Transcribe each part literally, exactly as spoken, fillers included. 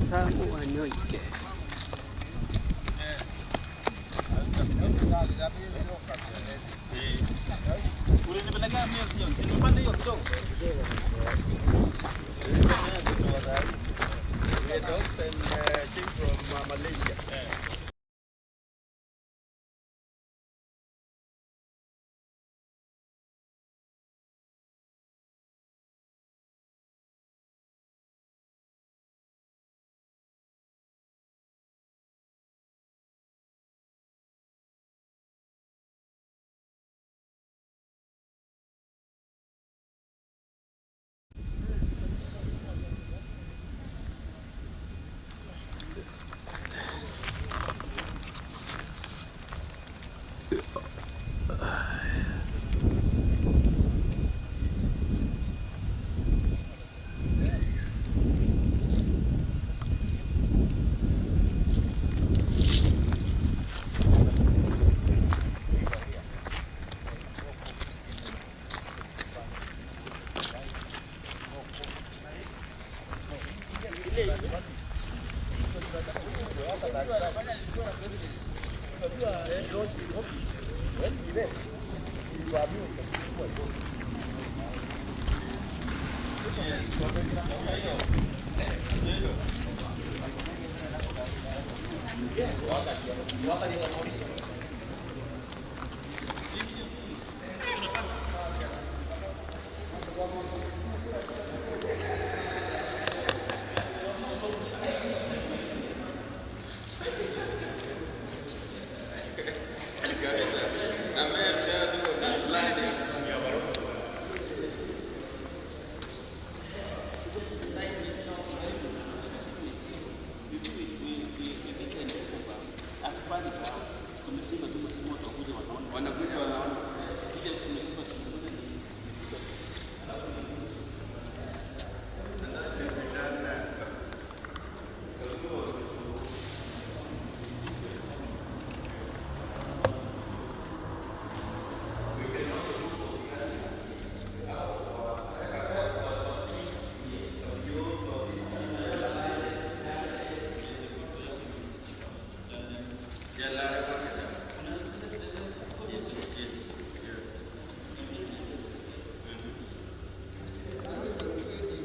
Samu Wanyoike. Wanakuja wanaona.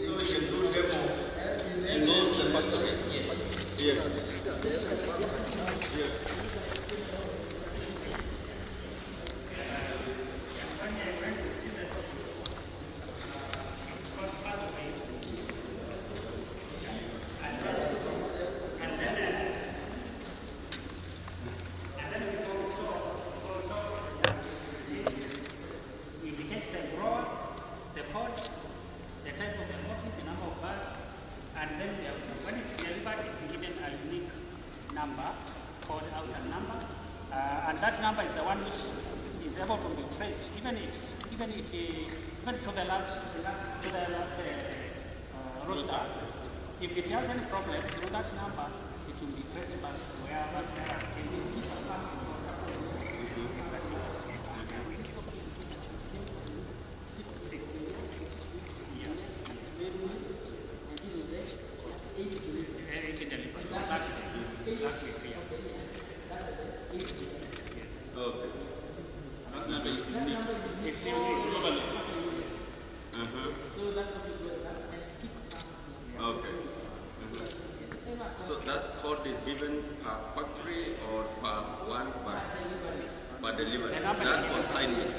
So we can do demo in those factories. Yes. Yes. And then before we stop, before we stop, we indicate the drawer, the code, the type of the coffin, the number of bags, and then the, when it's delivered, it's given a unique number called outer number. Uh, and that number is the one which is able to be traced, even it, even it, uh, even to the last, the last, to the last, uh, uh, roster. If it has any problem, through that number, it will be traced back to wherever they are. Can you give us some example? Exactly. Six. Six. Yeah. Eight. That, that will be clear. Okay. That number is unique. It's unique globally. Uh-huh. Okay. Uh-huh. So that code is given per factory or per one bag? Per delivery. That's consignment.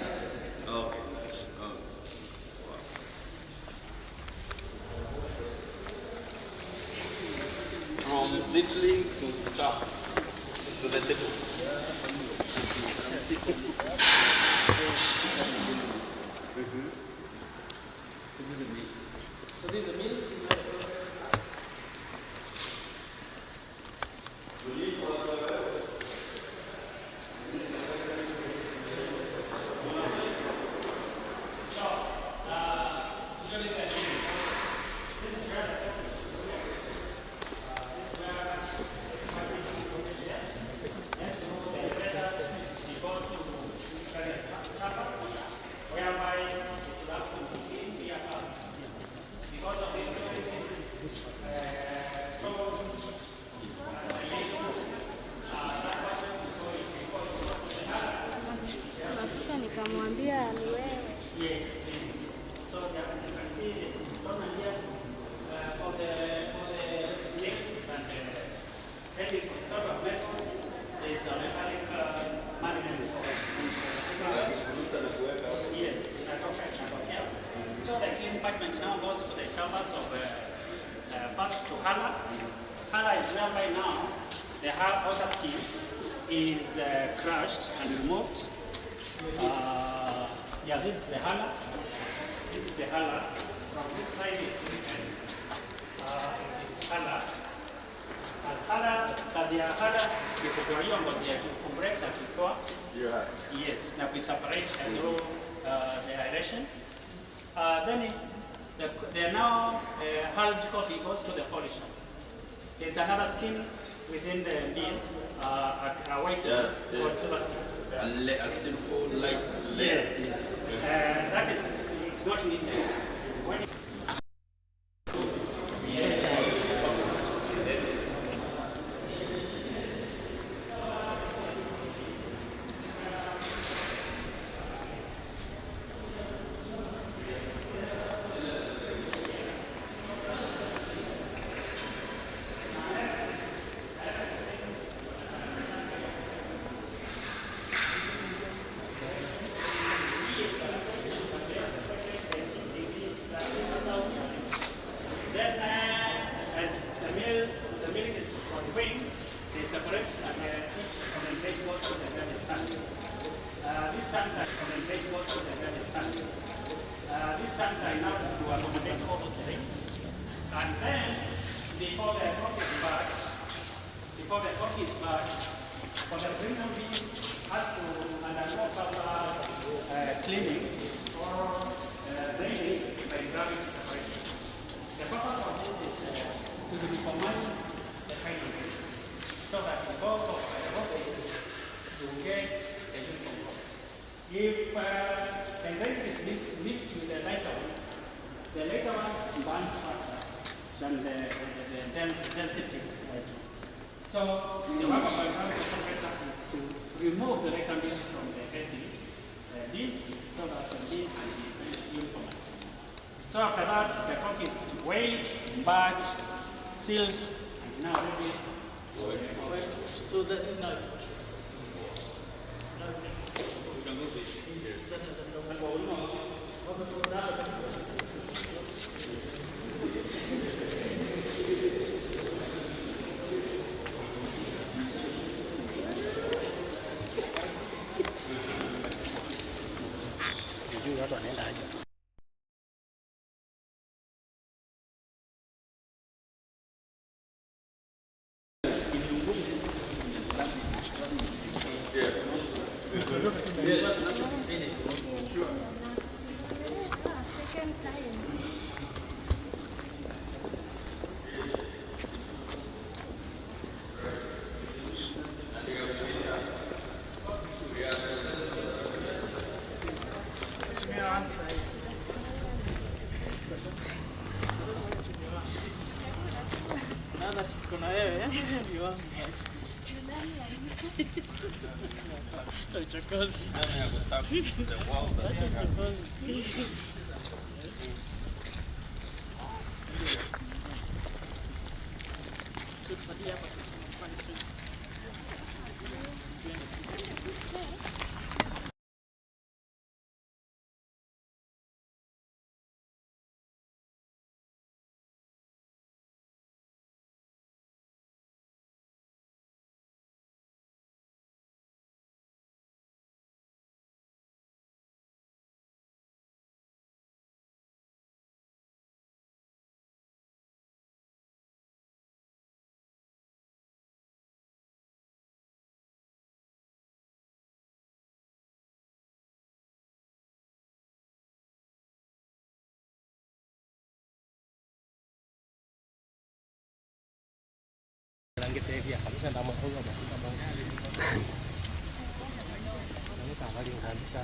Okay. Okay. From seedling to trap to the table. Mm-hmm. So this is the milk. So this is the milk. This is what the process is. Namwambia ni wewe. Yes, please. So, yeah, you can see it's stone here, uh, for the, for the nails and, uh, any sort of metals, there's a metallic, uh, magnet. Yes, inatoka, inatokea. So the clean parchment now goes to the chambers of, uh, uh, first to Hala. Hala is whereby now the ha-, outer skin is, uh, crushed and removed. Uh, yeah, this is the Hala. This is the Hala. From this side it's written, uh, it is Hala. Hala, kazi ya Hala ni kutoa hiyo ngozi ya juu, kubreak na kuitoa. Hiyo husk. Yes, na kuiseparate through, uh, the aeration. Uh, then it, the, the now, uh, hulled coffee goes to the polisher. There's another skin within the mill, uh, a, a white one called silver skin. A, le- a simple light layer. Yes. Uh, that is, it's not needed. When Then, uh, as the mill, the milling is ongoing, they separate and, uh, each concentrate goes to the various tanks. Uh, these tanks are concentrate goes to the various tanks. Uh, these tanks are enough to accommodate all those rates. And then, before the coffee is batched, before the coffee is batched, for the premium beans has to undergo further, uh, cleaning or, uh, draining by gravity separation. The purpose of this is, uh, to uniformize the kind of bean, so that in course of, uh, roasting, you get a uniform coffee. If, uh, the grain is mix- mixed with the lighter ones, the lighter ones burns faster than the, the, the dens- density ones. So the work of the mechanical separator is to remove the lighter beans from the heavy, uh, beans, so that the beans can be very uniform. So after that, the coffee is weighed, batched, sealed, and now ready. So that is now exposure. Sijui watu wanaenda aje. Nada, kuna wewe, eh? Ndio wangu. Acha uchokozi. Acha uchokozi. Tupatie hapa. Ngitethia kabisa, ndamwe hau amatuka mau. Na nikabaringa mbica.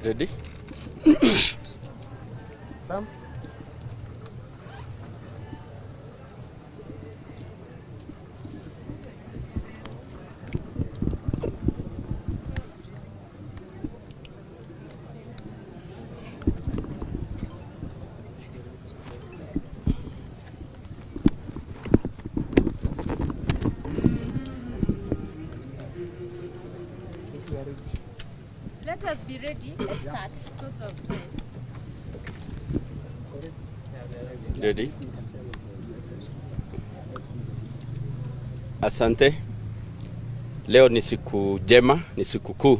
Ready? Sam? Let us be ready. Let's start. Because of time. Ready? Asante. Leo ni siku njema, ni siku kuu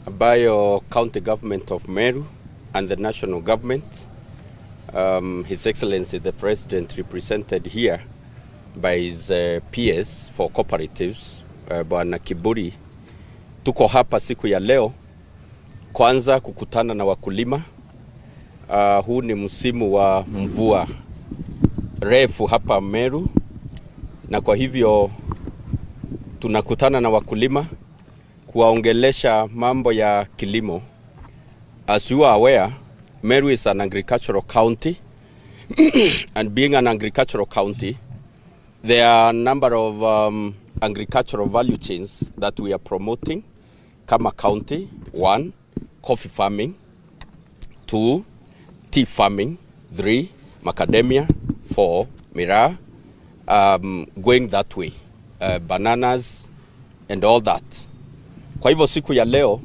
ambayo County Government of Meru and the National Government, um, His Excellency the President, represented here by his, uh, P S for cooperatives, uh, Bwana Kiburi. Tuko hapa siku ya leo, kwanza kukutana na wakulima. Uh, huu ni msimu wa mvua refu hapa Meru, na kwa hivyo tunakutana na wakulima kuwaongelesha mambo ya kilimo. As you are aware, Meru is an agricultural county, and being an agricultural county, there are a number of, um, agricultural value chains that we are promoting kama county. One, coffee farming. Two, tea farming. Three, macadamia. Four, miraa, um, going that way, uh, bananas and all that. Kwa hivyo siku ya leo,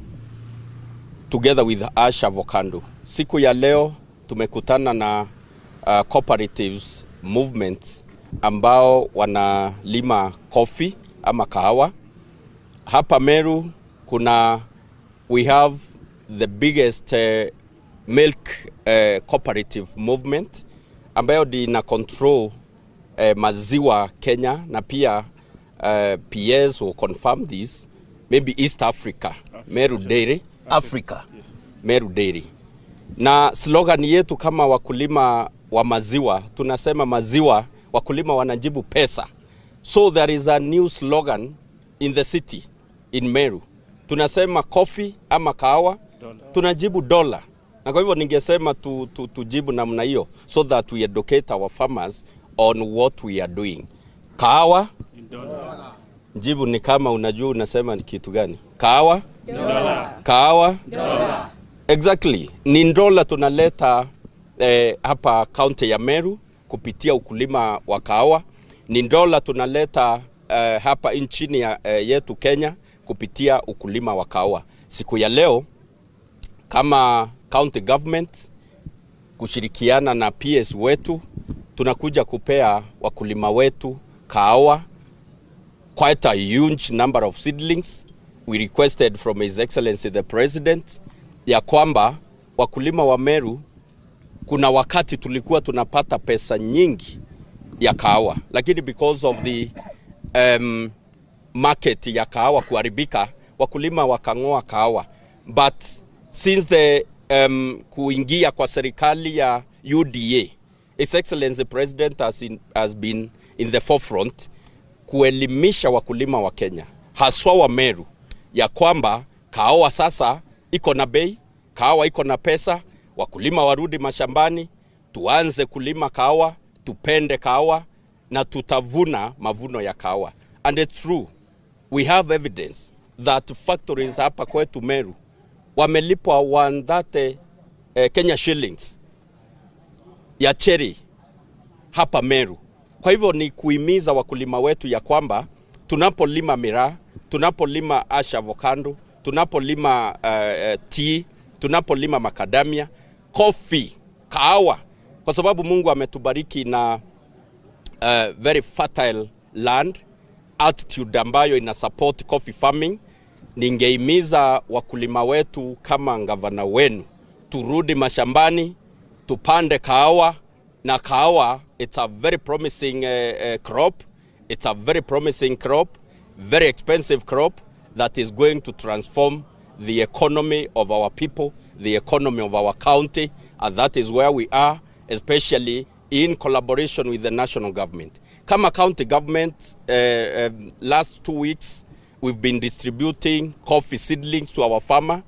together with Ash Avocado, siku ya leo tumekutana na, uh, cooperatives movement ambao wanalima coffee ama kahawa. Hapa Meru kuna, we have the biggest, uh, milk, uh, cooperative movement ambayo ndio ina control, uh, maziwa Kenya, na pia, uh, P S will confirm this, maybe East Africa, Meru Dairy, Africa, Meru Dairy. Na slogan yetu kama wakulima wa maziwa, tunasema maziwa, wakulima wanajibu pesa. So there is a new slogan in the city, in Meru. Tunasema coffee ama kahawa, tunajibu dollar. Na kwa hivyo ningesema tu, tu, tujibu namna hiyo so that we educate our farmers on what we are doing. Kahawa? Jibu ni kama unajua unasema ni kitu gani. Kahawa? Kahawa? Exactly. Ni dollar tunaleta, eh, hapa county ya Meru kupitia ukulima wa kahawa. Ni dollar tunaleta, eh, hapa nchini ya, eh, yetu Kenya kupitia ukulima wa kahawa. Siku ya leo, kama county government kushirikiana na P S wetu, tunakuja kupea wakulima wetu kahawa, quite a huge number of seedlings. We requested from His Excellency the President ya kwamba wakulima wa Meru, kuna wakati tulikuwa tunapata pesa nyingi ya kahawa, lakini because of the, um, market ya kahawa kuharibika, wakulima wakang'oa kahawa. But since the, um, kuingia kwa serikali ya U D A, His Excellency President has in, has been in the forefront kuelimisha wakulima wa Kenya, haswa wa Meru, ya kwamba kahawa sasa iko na bei, kahawa iko na pesa, wakulima warudi mashambani, tuanze kulima kahawa, tupende kahawa, na tutavuna mavuno ya kahawa. And it's true, we have evidence that factories hapa kwetu Meru wamelipwa one thirty, eh, Kenya shillings ya cherry hapa Meru. Kwa hivyo ni kuhimiza wakulima wetu ya kwamba tunapolima miraa, tunapolima ash avocado, tunapolima, eh, eh, tea, tunapolima macadamia, coffee, kahawa, kwa sababu Mungu ametubariki na, eh, very fertile land, altitude ambayo ina support coffee farming. Ningehimiza wakulima wetu kama gavana wenu, turudi mashambani, tupande kahawa, na kahawa It's a very promising uh, uh, crop. It's a very promising crop, very expensive crop that is going to transform the economy of our people, the economy of our county, and that is where we are, especially in collaboration with the national government. Kama county government, uh, um, last two weeks, we've been distributing coffee seedlings to our farmer,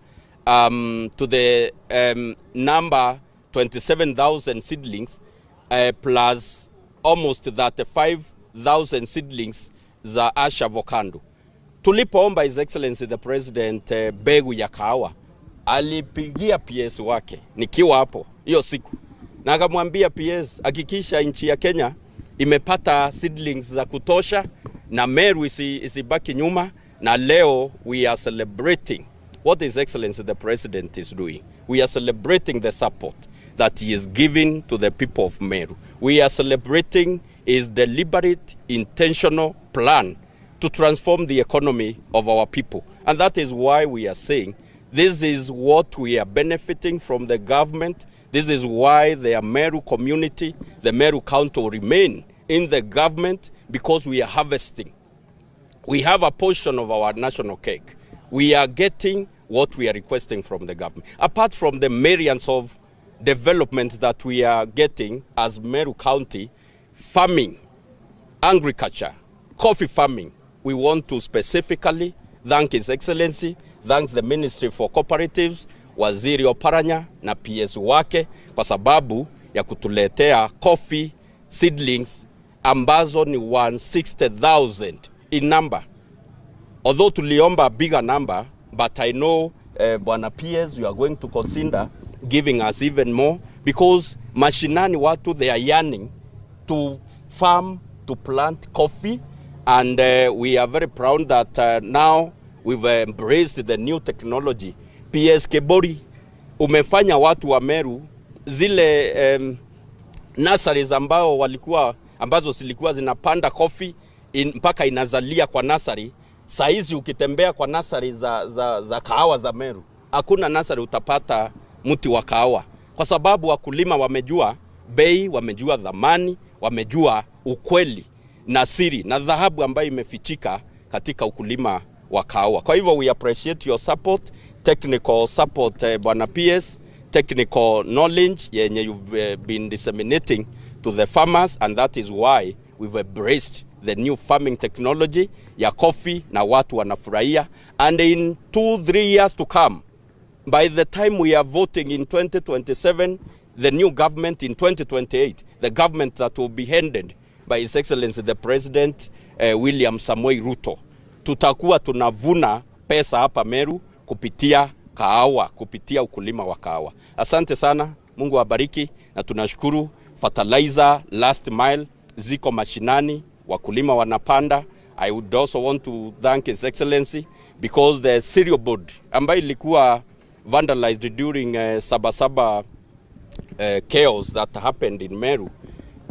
um, to the um, number twenty-seven thousand seedlings, uh, plus almost thirty-five thousand seedlings za Ash avocado. Tulipoomba His Excellency the President, eh, mbegu ya kahawa, alipigia P S wake nikiwa hapo hiyo siku, na akamwambia, "P S, hakikisha nchi ya Kenya imepata seedlings za kutosha na Meru isi-, isibaki nyuma." Na leo we are celebrating what His Excellency the President is doing. We are celebrating the support that he is giving to the people of Meru. We are celebrating his deliberate, intentional plan to transform the economy of our people. And that is why we are saying this is what we are benefiting from the government. This is why the Meru community, the Meru County will remain in the government, because we are harvesting. We have a portion of our national cake. We are getting what we are requesting from the government. Apart from the millions of development that we are getting as Meru County, farming, agriculture, coffee farming, we want to specifically thank His Excellency, thank the Ministry for Cooperatives, Waziri Oparanya na P S wake kwa sababu ya kutuletea coffee seedlings ambazo ni one sixty thousand in number. Although tuliomba bigger number, but I know, eh, Bwana P S, you are going to consider giving us even more, because mashinani watu, they are yearning to farm, to plant coffee, and, eh, we are very proud that, eh, now we've embraced the new technology. P S Kebori, umefanya watu wa Meru zile, em, nurseries ambao walikuwa, ambazo zilikuwa zinapanda coffee in, mpaka inazalia kwa nursery. Saizi ukitembea kwa nursery za, za, za kahawa za Meru, hakuna nursery utapata mti wa kahawa, kwa sababu wakulima wamejua bei, wamejua dhamani, wamejua ukweli na siri na dhahabu ambayo imefichika katika ukulima wa kahawa. Kwa hivyo, we appreciate your support, technical support, eh, Bwana P S, technical knowledge yenye you've, eh, been disseminating to the farmers, and that is why we've embraced the new farming technology ya coffee, na watu wanafurahia. And in two, three years to come, by the time we are voting in twenty twenty-seven, the new government in twenty twenty-eight, the government that will be headed by His Excellency the President, eh, William Samoei Ruto, tutakuwa tunavuna pesa hapa Meru kupitia kahawa, kupitia ukulima wa kahawa. Asante sana, Mungu awabariki, na tunashukuru. Fertilizer last mile ziko mashinani, wakulima wanapanda. I would also want to thank His Excellency because the cereal board ambayo ilikuwa vandalized during, eh, Saba Saba, eh, chaos that happened in Meru,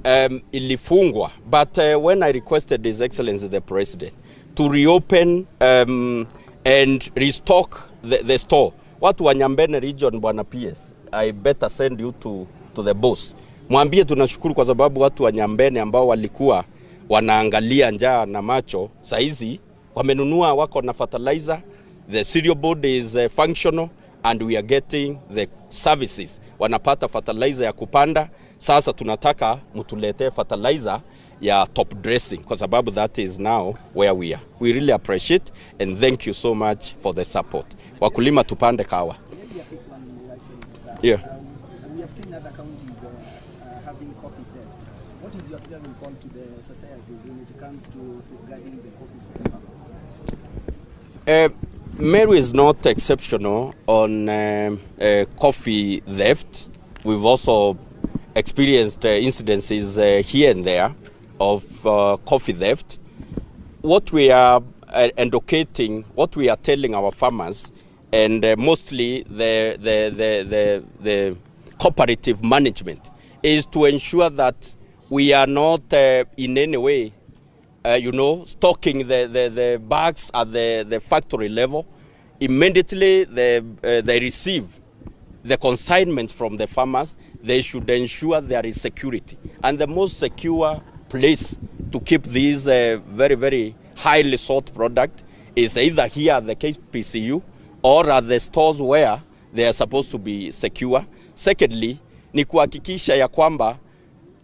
um, ilifungwa. But, eh, when I requested His Excellency the President to reopen, um, and restock the, the store, watu wa Nyambene region, Bwana P S, I better send you to, to the boss. Mwambie tunashukuru kwa sababu watu wa Nyambene ambao walikuwa wanaangalia njaa na macho, saizi wamenunua, wako na fertilizer, the cereal board is, eh, functional, and we are getting the services. Wanapata fertilizer ya kupanda. Sasa tunataka mtuletee fertilizer ya top dressing, kwa sababu that is now where we are. We really appreciate and thank you so much for the support. Wakulima, tupande kahawa. Yeah. Um, and we have seen other counties, uh, uh, having coffee theft. What is your clearing call to the societies when it comes to safeguarding the coffee for the farmers? Uh, Meru is not exceptional on, um, uh, coffee theft. We've also experienced, uh, incidences, uh, here and there of, uh, coffee theft. What we are, uh, advocating, what we are telling our farmers, and, uh, mostly the, the, the, the, the cooperative management, is to ensure that we are not, uh, in any way, uh, you know, stocking the, the, the bags at the, the factory level. Immediately they, uh, they receive the consignment from the farmers, They should ensure there is security. And the most secure place to keep these, uh, very, very highly sought product is either here at the K P C U or at the stores where they are supposed to be secure. Secondly, ni kuhakikisha ya kwamba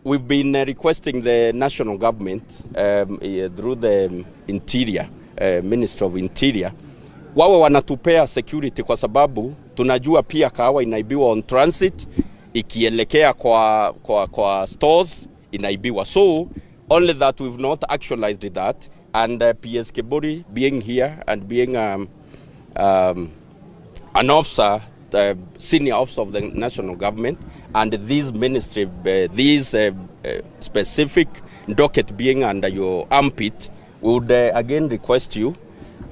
we've been, uh, requesting the national government, um, eh, through the, um, interior, uh, Ministry of Interior, wawe wanatupea security, kwa sababu tunajua pia kahawa inaibiwa on transit, ikielekea kwa, kwa, kwa stores inaibiwa. So only that we've not actualized that, and, uh, P S Kiburi being here and being, um, um, an officer, the senior officer of the national government, and this ministry, uh, this, uh, uh, specific docket being under your armpit, we would, uh, again request you,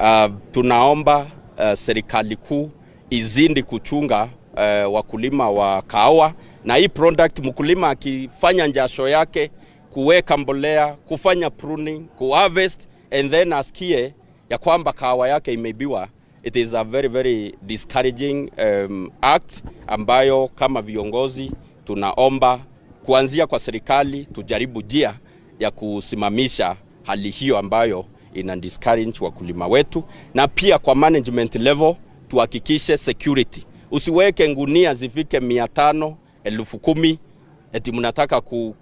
uh, tunaomba, uh, serikali kuu izidi kuchunga, uh, wakulima wa kahawa, na hii product, mkulima akifanya jasho yake kuweka mbolea, kufanya pruning, kuharvest, and then asikie ya kwamba kahawa yake imeibiwa, it is a very, very discouraging, um, act ambayo kama viongozi tunaomba kuanzia kwa serikali tujaribu njia ya kusimamisha hali hiyo ambayo ina discourage wakulima wetu, na pia kwa management level tuhakikishe security. Usiweke ngunia zifike mia tano, elfu kumi, eti mnataka ku,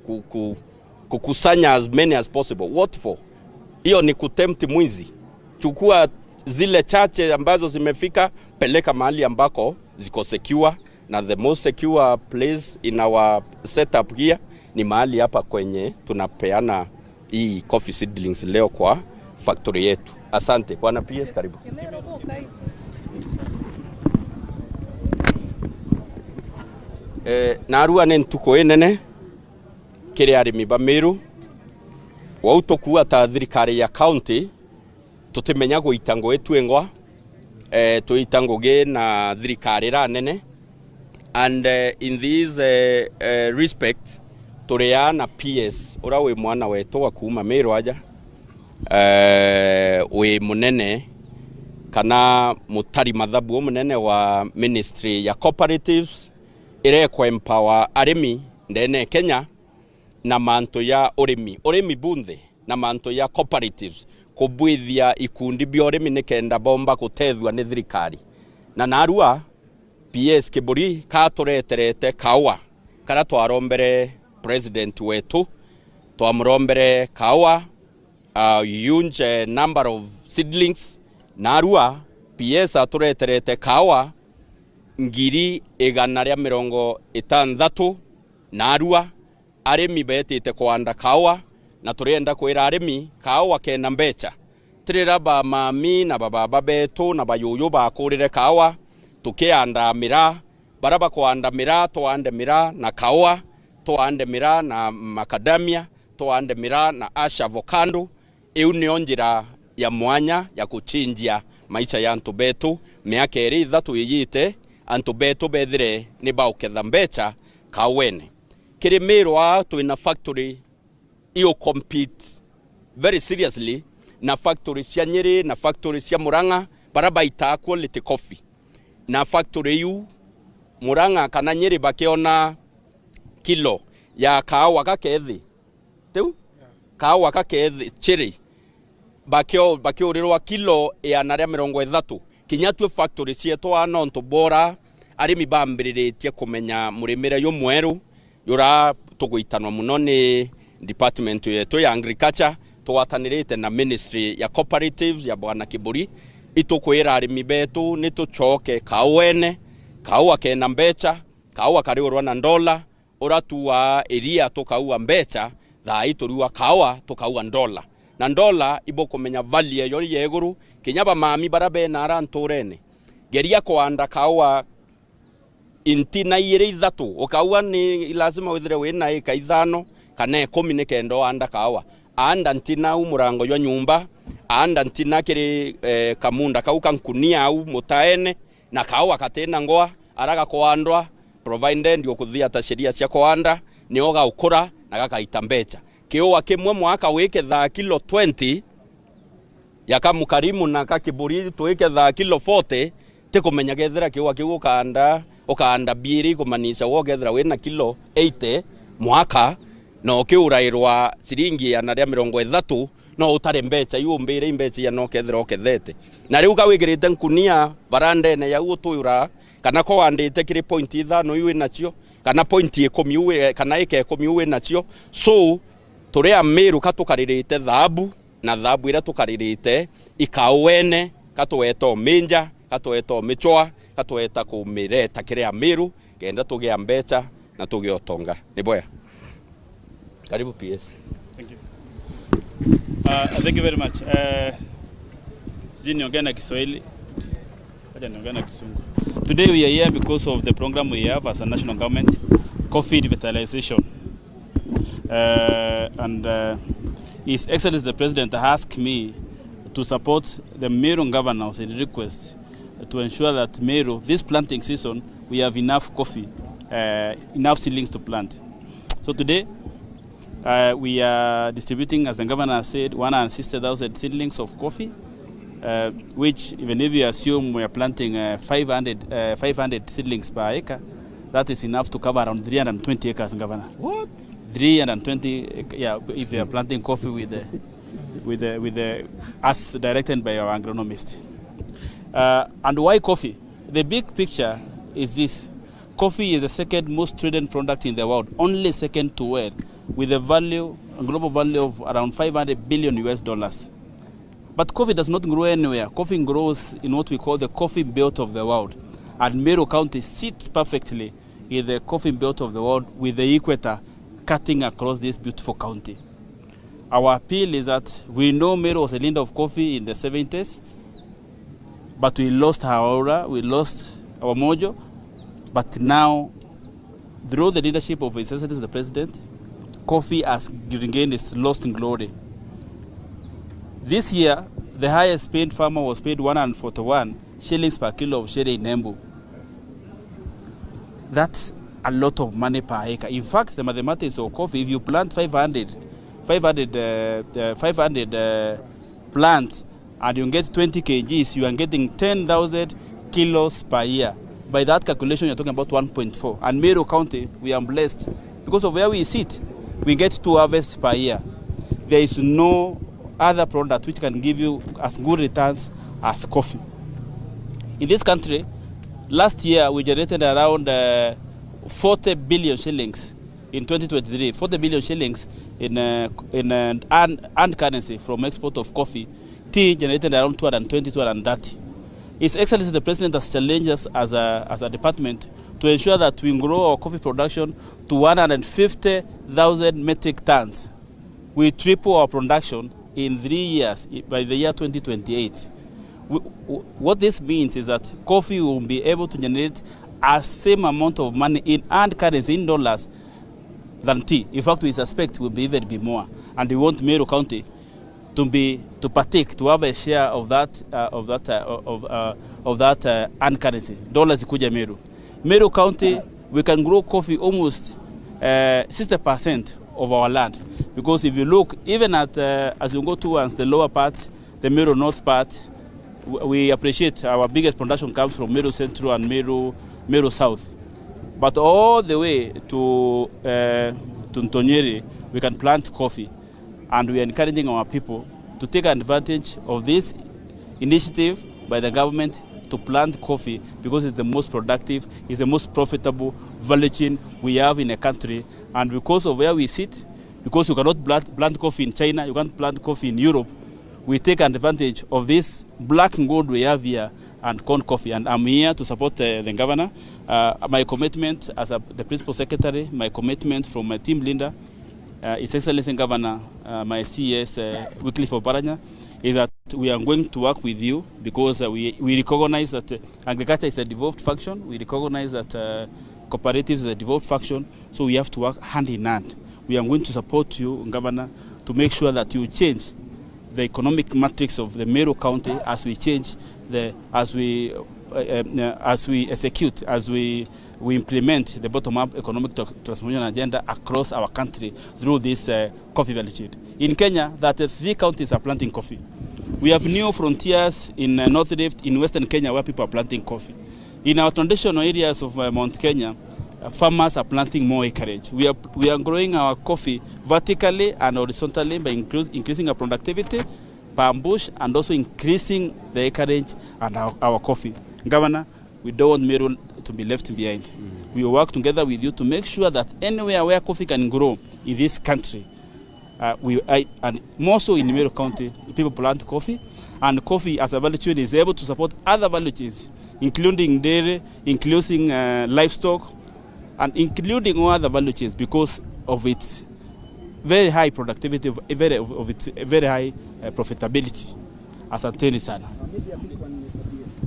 ku, ku, kukusanya as many as possible. What for? Hiyo ni kutempt mwizi. Chukua zile chache ambazo zimefika, peleka mahali ambako ziko secure, na the most secure place in our setup here ni mahali hapa kwenye tunapeana hii coffee seedlings leo kwa factory yetu. Asante. Bwana P S, karibu. Eh, narua ni ntuku inene kiri arimi ba Meru. Wau tukuuga ta thirikari ya county, tutimenya guita ngugi twingwa, eh, tuita ngugi na thirikari ira nene. And, eh, in this, eh, eh, respect, turi aa na P S, uria wi mwana wetu wa kuuma Meru aja, eh, wi munene kana mutari mathabu umunene wa ministry ya cooperatives, iria iku empower arimi ndene ya Kenya na mantu ya urimi, urimi bunthe na mantu ya cooperatives, kubwithia ikundi bia urimi nikenda bomba gutethua ni thirikari. Na narua P S Kiburi katureterete kaua karia twarombere president wetu, twamurombere kaua, a huge, eh, number of seedlings. Narua P S atureterete kaua ngiri igana ria mirongo itanthatu. Narua arimi betite kwanda kaua, na turienda kwira arimi kaua kena mbecha. Ti riria ba mami na bababa betu na bayuyu bakurire kaua, tukiandaa miraa, baria bakwanda miraa, twande miraa na kaua, twande miraa na macadamia, twande miraa na ash avocado. Iu nio njira ya mwanya ya guchinjia maisha ya antu betu. Miaka iri ithatu iyite, antu betu bethire ni bauketha mbecha kauene. Kiri Meru aa twina factory iu compete very seriously na factory cia Nyeri na factory cia Murang'a, baria baitaa quality coffee. Na factory iu Murang'a kana Nyeri bakiona kilo ya kaua gakethi, tiu kaua gakethi chiri, bakio-, bakiurirwa kilo igana ria mirongo ithatu. Kinya tue factory cietu aa nontu bora arimi bambiriritie kumenya murimire jumweru, jura tuguitanwa muno ni department yetu ya agriculture, tugwatanirite na ministry ya cooperatives ya Bwana Kiburi. Itukwira arimi betu ni tucoke kauene, kaua kena mbecha, kaua kariurwa na ndola, ura tuaa iria tukaua mbecha, thaa ii turiua kaua tukaua ndola. Na ndola ibukumenya value eyo ya iguru, kinya bamami baria bena ara nturene. Geria kwanda kaua intina iri ithatu, ukaua ni lazima withire wina ika ithano kana ikumi nikenda uanda kaua. Anda ntina au murango jwa nyumba, anda ntina kiri, eh, kamunda kau ka nkunia au mutaene, na kaua katina ngwa, ara gakwandwa, provided ukuthia ta sheria cia kwanda, nio gaukura na gakaita mbecha. Kiua kimwe mwaka wikethaa kilo twenty, ya kamukarimu na kakiburi twikethaa kilo forty, tikumenya kethira kiua kiu ukanda Ukaanda biiri ikumanisha we ukethira wina kilo eighty mwaka, na ukiurairwa ciringi igana ria mirongo ithatu, no utare mbeca iu umbire imbeca igana ukethira ukethete. Na riu ka wikirite nkunia barandene yau utuura, kana ko wandite kiri point ithano iu winacio, kana point ikumi iu wi-, kana ika ikumi iu winacio. So, turi Amiru ka tukaririte thaabu, na thaabu iria tukaririte ikaawene, ka tweta uminja, ka tweta umicwa, ka tweta kumireta kiri Amiru, kenda tugia mbeca na tugia utonga. Ni bwega. Karibu P S. Thank you. Uh, thank you very much. Uh, sijui niongee na Kiswahili. Acha niongee na Kisungu. Today we are here because of the program we have as a national government, coffee revitalization. Uh, and, uh, His Excellency the President asked me to support the Meru governors in request to ensure that Meru, this planting season, we have enough coffee, uh, enough seedlings to plant. So today, uh, we are distributing, as the governor said, one hundred sixty thousand seedlings of coffee, uh, which, even if you assume we are planting, uh, five hundred, uh, five hundred seedlings per acre, that is enough to cover around three hundred twenty acres, Governor. What? Three hundred twenty, yeah, if you are planting coffee with the, with the, with the, as directed by our agronomist. Uh, and why coffee? The big picture is this. Coffee is the second most traded product in the world, only second to oil, with a value, a global value of around five hundred billion U S dollars. But coffee does not grow anywhere. Coffee grows in what we call the coffee belt of the world. And Meru County sits perfectly in the coffee belt of the world, with the equator cutting across this beautiful county. Our appeal is that we know Meru was a leader of coffee in the seventies, but we lost our aura, we lost our mojo. But now, through the leadership of His Excellency the President, coffee has regained its lost glory. This year, the highest paid farmer was paid one hundred forty-one shillings per kilo of share in Embu. That's a lot of money per acre. In fact, the mathematics of coffee, if you plant five hundred, five hundred, uh, uh, five hundred, uh, plants and you get twenty kilograms, you are getting ten thousand kilos per year. By that calculation, you're talking about one point four. And Meru County, we are blessed because of where we sit. We get two harvests per year. There is no other product which can give you as good returns as coffee. In this country, last year we generated around, uh, forty billion shillings in twenty twenty-three, forty billion shillings in, uh, in, uh, earned, earned currency from export of coffee. Tea generated around two hundred twenty, two hundred thirty. His Excellency the President has challenged us as a, as a department to ensure that we grow our coffee production to one hundred fifty thousand metric tons. We triple our production in three years, i-, by the year twenty twenty-eight. We, w-, what this means is that coffee will be able to generate a same amount of money in earned currency, in dollars, than tea. In fact, we suspect will be even be more. And we want Meru County to be, to partake, to have a share of that, uh, of that, uh, of, uh, of that, uh, earned currency. Dollars zikuje Meru. Meru County, we can grow coffee almost, uh, sixty percent of our land. Because if you look, even at, uh, as you go towards the lower part, the Meru North part, w-, we appreciate our biggest production comes from Meru Central and Meru, Meru South. But all the way to, uh, to Ntonyeri, we can plant coffee. And we are encouraging our people to take advantage of this initiative by the government to plant coffee, because it's the most productive, it's the most profitable value chain we have in a country. And because of where we sit, because you cannot plant, plant coffee in China, you can't plant coffee in Europe, we take advantage of this black gold we have here and corn coffee. And I'm here to support, uh, the governor. Uh, my commitment as a, the principal secretary, my commitment from my team leader, uh, His Excellency Governor, uh, my C E S, uh, Wycliffe Oparanya, is that we are going to work with you because, uh, we, we recognize that, uh, agriculture is a devolved function. We recognize that, uh, cooperatives is a devolved function. So we have to work hand in hand. We are going to support you, Governor, to make sure that you change the economic matrix of the Meru County as we change the, as we, uh, uh, as we execute, as we, we implement the bottom-up economic tra-, transformation agenda across our country through this, uh, coffee value chain. In Kenya, thirty-three counties are planting coffee. We have new frontiers in, uh, North Rift, in Western Kenya, where people are planting coffee. In our traditional areas of, uh, Mount Kenya, uh, farmers are planting more acreage. We are, we are growing our coffee vertically and horizontally by increas-, increasing our productivity per bush and also increasing the acreage and our, our coffee. Governor, we don't want Meru to be left behind. We will work together with you to make sure that anywhere where coffee can grow in this country, uh, we, I, and more so in Meru County, people plant coffee, and coffee as a value chain is able to support other value chains, including dairy, including, uh, livestock, and including all other value chains because of its very high productivity, of, very, of, of its very high, uh, profitability. Asanteni sana. Uh, maybe a quick one, Mister P S.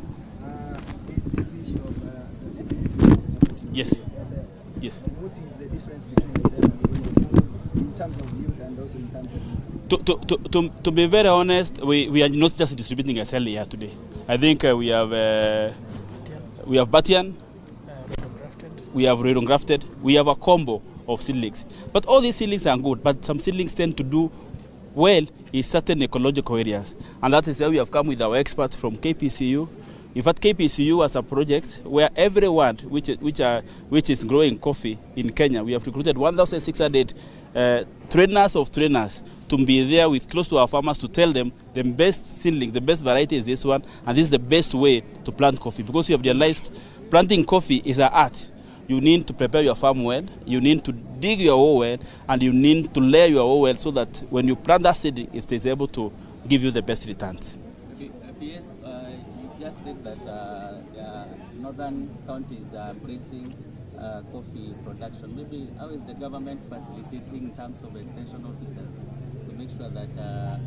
Uh, there's this issue of, uh, the seedlings ministry. Yes. Yes, sir. Yes. What is the difference between the same and the in terms of yield and also in terms of... To, to, to, to, to be very honest, we, we are not just distributing a cell here today. I think, uh, we have, uh, we have Batian, we have Royal Grafted, we have a combo of seedlings. But all these seedlings are good, but some seedlings tend to do well in certain ecological areas. And that is why we have come with our experts from K P C U. In fact, K P C U has a project where everyone which, which are, which is growing coffee in Kenya, we have recruited one thousand six hundred, uh, trainers of trainers to be there with, close to our farmers to tell them the best seedling, the best variety is this one, and this is the best way to plant coffee, because we have realized planting coffee is an art. You need to prepare your farm well, you need to dig your hole well, and you need to layer your hole well so that when you plant that seed, it is able to give you the best returns. Okay, uh, P S, uh, you just said that, uh, the northern counties are embracing, uh, coffee production. Maybe how is the government facilitating in terms of extension officers to make sure that, uh,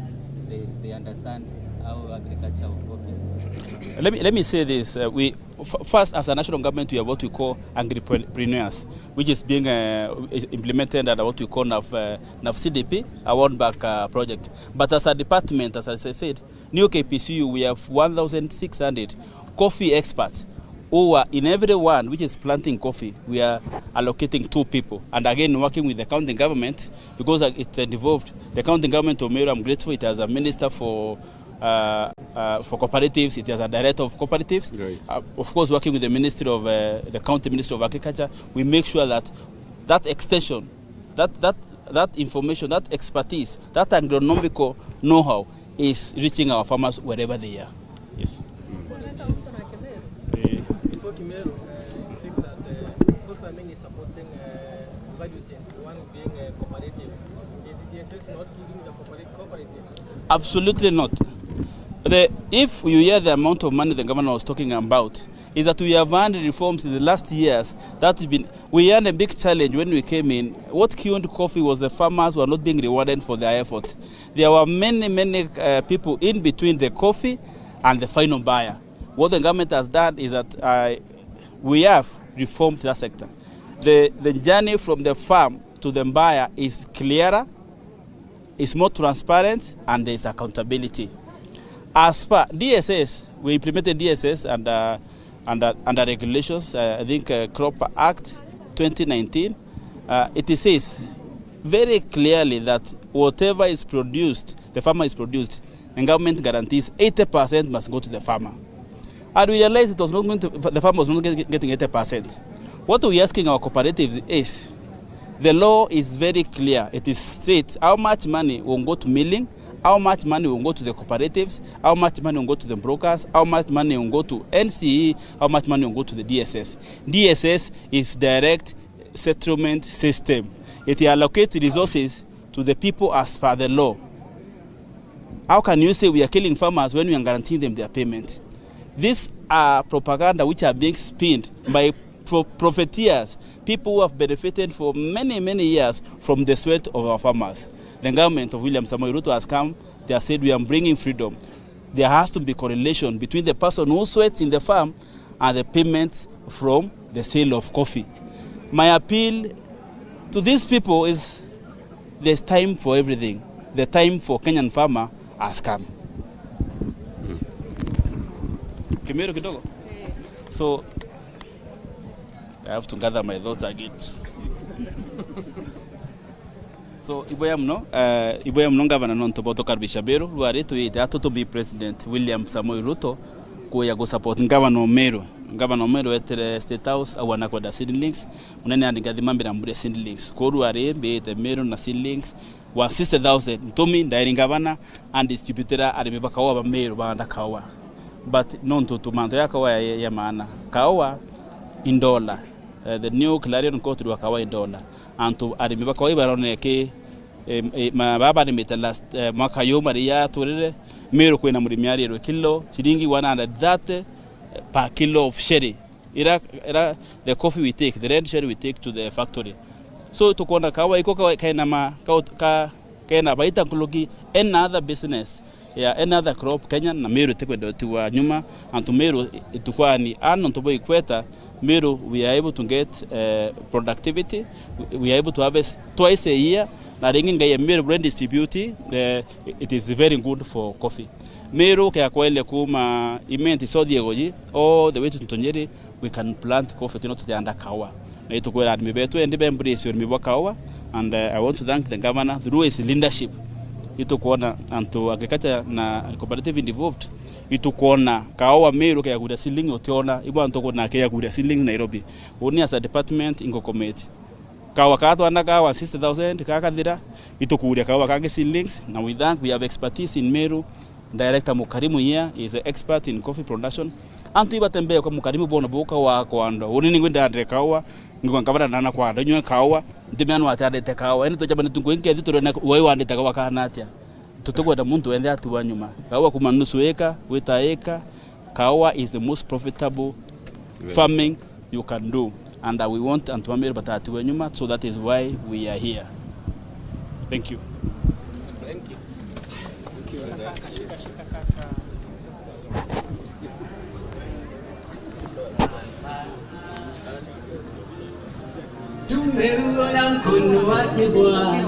they, they understand how agriculture of coffee is? Let me, let me say this. Uh, we, f-, first, as a national government, we have what we call agripreneurs, which is being, uh, implemented under what we call NAF, uh, NAF C D P, a World Bank, uh, project. But as a department, as I said, new K P C U, we have one thousand six hundred coffee experts who are in every one which is planting coffee. We are allocating two people. And again, working with the county government, because, uh, it involved the county government of Meru, I'm grateful, it has a minister for, uh, uh, for cooperatives, it has a director of cooperatives. Right. Uh, of course, working with the Ministry of, uh, the County Ministry of Agriculture, we make sure that that extension, that, that, that information, that expertise, that agronomical know-how is reaching our farmers wherever they are. Yes. Before Kimeru, uh, you said that, uh, coffee farming is supporting, uh, value chains, one being, uh, cooperatives. Is D S S not killing the coopera-, cooperatives? Absolutely not. The, if you hear the amount of money the governor was talking about, is that we have had reforms in the last years that have been, we had a big challenge when we came in. What killed coffee was the farmers were not being rewarded for their efforts. There were many, many, uh, people in between the coffee and the final buyer. What the government has done is that, uh, we have reformed that sector. The, the journey from the farm to the buyer is clearer, is more transparent, and there is accountability. As per D S S, we implemented D S S under, under, under regulations, uh, I think, uh, Crop Act twenty nineteen. Uh, it says very clearly that whatever is produced, the farmer is produced, and government guarantees eighty percent must go to the farmer. And we realized it was not going to, the farmer was not get-, getting eighty percent. What we are asking our cooperatives is, the law is very clear. It is states how much money will go to milling, how much money will go to the cooperatives, how much money will go to the brokers, how much money will go to N C E, how much money will go to the D S S. D S S is direct settlement system. It allocates resources to the people as per the law. How can you say we are killing farmers when we are guaranteeing them their payment? These are propaganda which are being spinned by pro-, profiteers, people who have benefited for many, many years from the sweat of our farmers. The government of William Samoei Ruto has come, they have said, "We are bringing freedom." There has to be correlation between the person who sweats in the farm and the payment from the sale of coffee. My appeal to these people is, there's time for everything. The time for Kenyan farmer has come. Kimeru kidogo. So, I have to gather my thoughts again. So, iboya muno, eh, iboya muno ngavana nontu bwa tukaribisha Meru, rwari twiyite atu tubi President William Samoei Ruto kuya gu support ngavana o Meru. Ngavana Meru eetire State House, au anakwenda seedlings. Munene andigathima mbira mbure seedlings. Koru ari mbiite Meru na seedlings one sixty thousand. Ntumi ndairi ngavana andistributira arimi ba kaua ba Meru baanda kaua. But nontu tu mantu ya kaua ya, ya maana. Kaua in dollar. Eh, the new Clarion Court rwa kaua in dollar. Antu arimi ba kaua ibaronere ki, eh, eh, ma-, baba barimite last, eh, mwaka yu mari yaturire, Meru kwina murimi arirwe kilo, ciringi one hundred thirty per kilo of sherry. Ira, ira the coffee we take, the red sherry we take to the factory. So, tukwona kaua iko ka-, kena ma-, ka-, ka-, kena baita nkuruki any other business ya any other crop Kenya, na Meru itikwenda utigwa nyuma. Antu Meru itukwani, a nontu bwa ikweta, Meru we are able to get, eh, productivity, we, we are able to harvest twice a year, na ringi ngai ya Meru buria distribute, eh, it is very good for coffee. Meru kea kwaile kuma Imenti South Igoji all the way to Tonjeri, we can plant coffee, tino tutianda kaua. Na itukwira arimi betu endi be embrace urimi bwa kaua, and, uh, I want to thank the governor through his leadership. Itukwona antu agriculture na cooperative involved, itukwona kaua Meru keakuria ceiling utiona, ibo antu kuna keakuria ceiling Nairobi. Uni as a department ingokometi. Kaua kaa twanda kaua sixty thousand kakathira, itukuria kaua kangi seedlings, na we thank, we have expertise in Meru. Director Mukarimu here is an expert in coffee production. Antu ibatembee kwa Mukarimu bona boka wa kwanda. Uni ningwe ndandire kaua, ngwa ngavana nana kwanda, nywe kaua, ndimea no atandite kaua. Eni tuchabane tungu inke thitu rene wai wandite kaua kana atia. Tutikwenda muntu wenthe atigwa nyuma. Kaua kuma nusu eka, gwita eka, kaua is the most profitable farming you can do, and, uh, we want antu ba Meru batatiwe nyuma, so that is why we are here. Thank you. Tumeona mkono wake Bwana.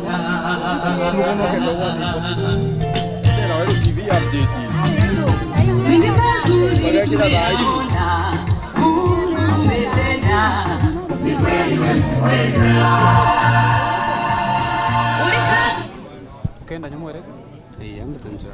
Ni mazuri tumeona. Mungu umetenda. Ni kweli umeweza. Ulikaa. Ukaenda nyuma wewe? Eh, yangu tanzwa.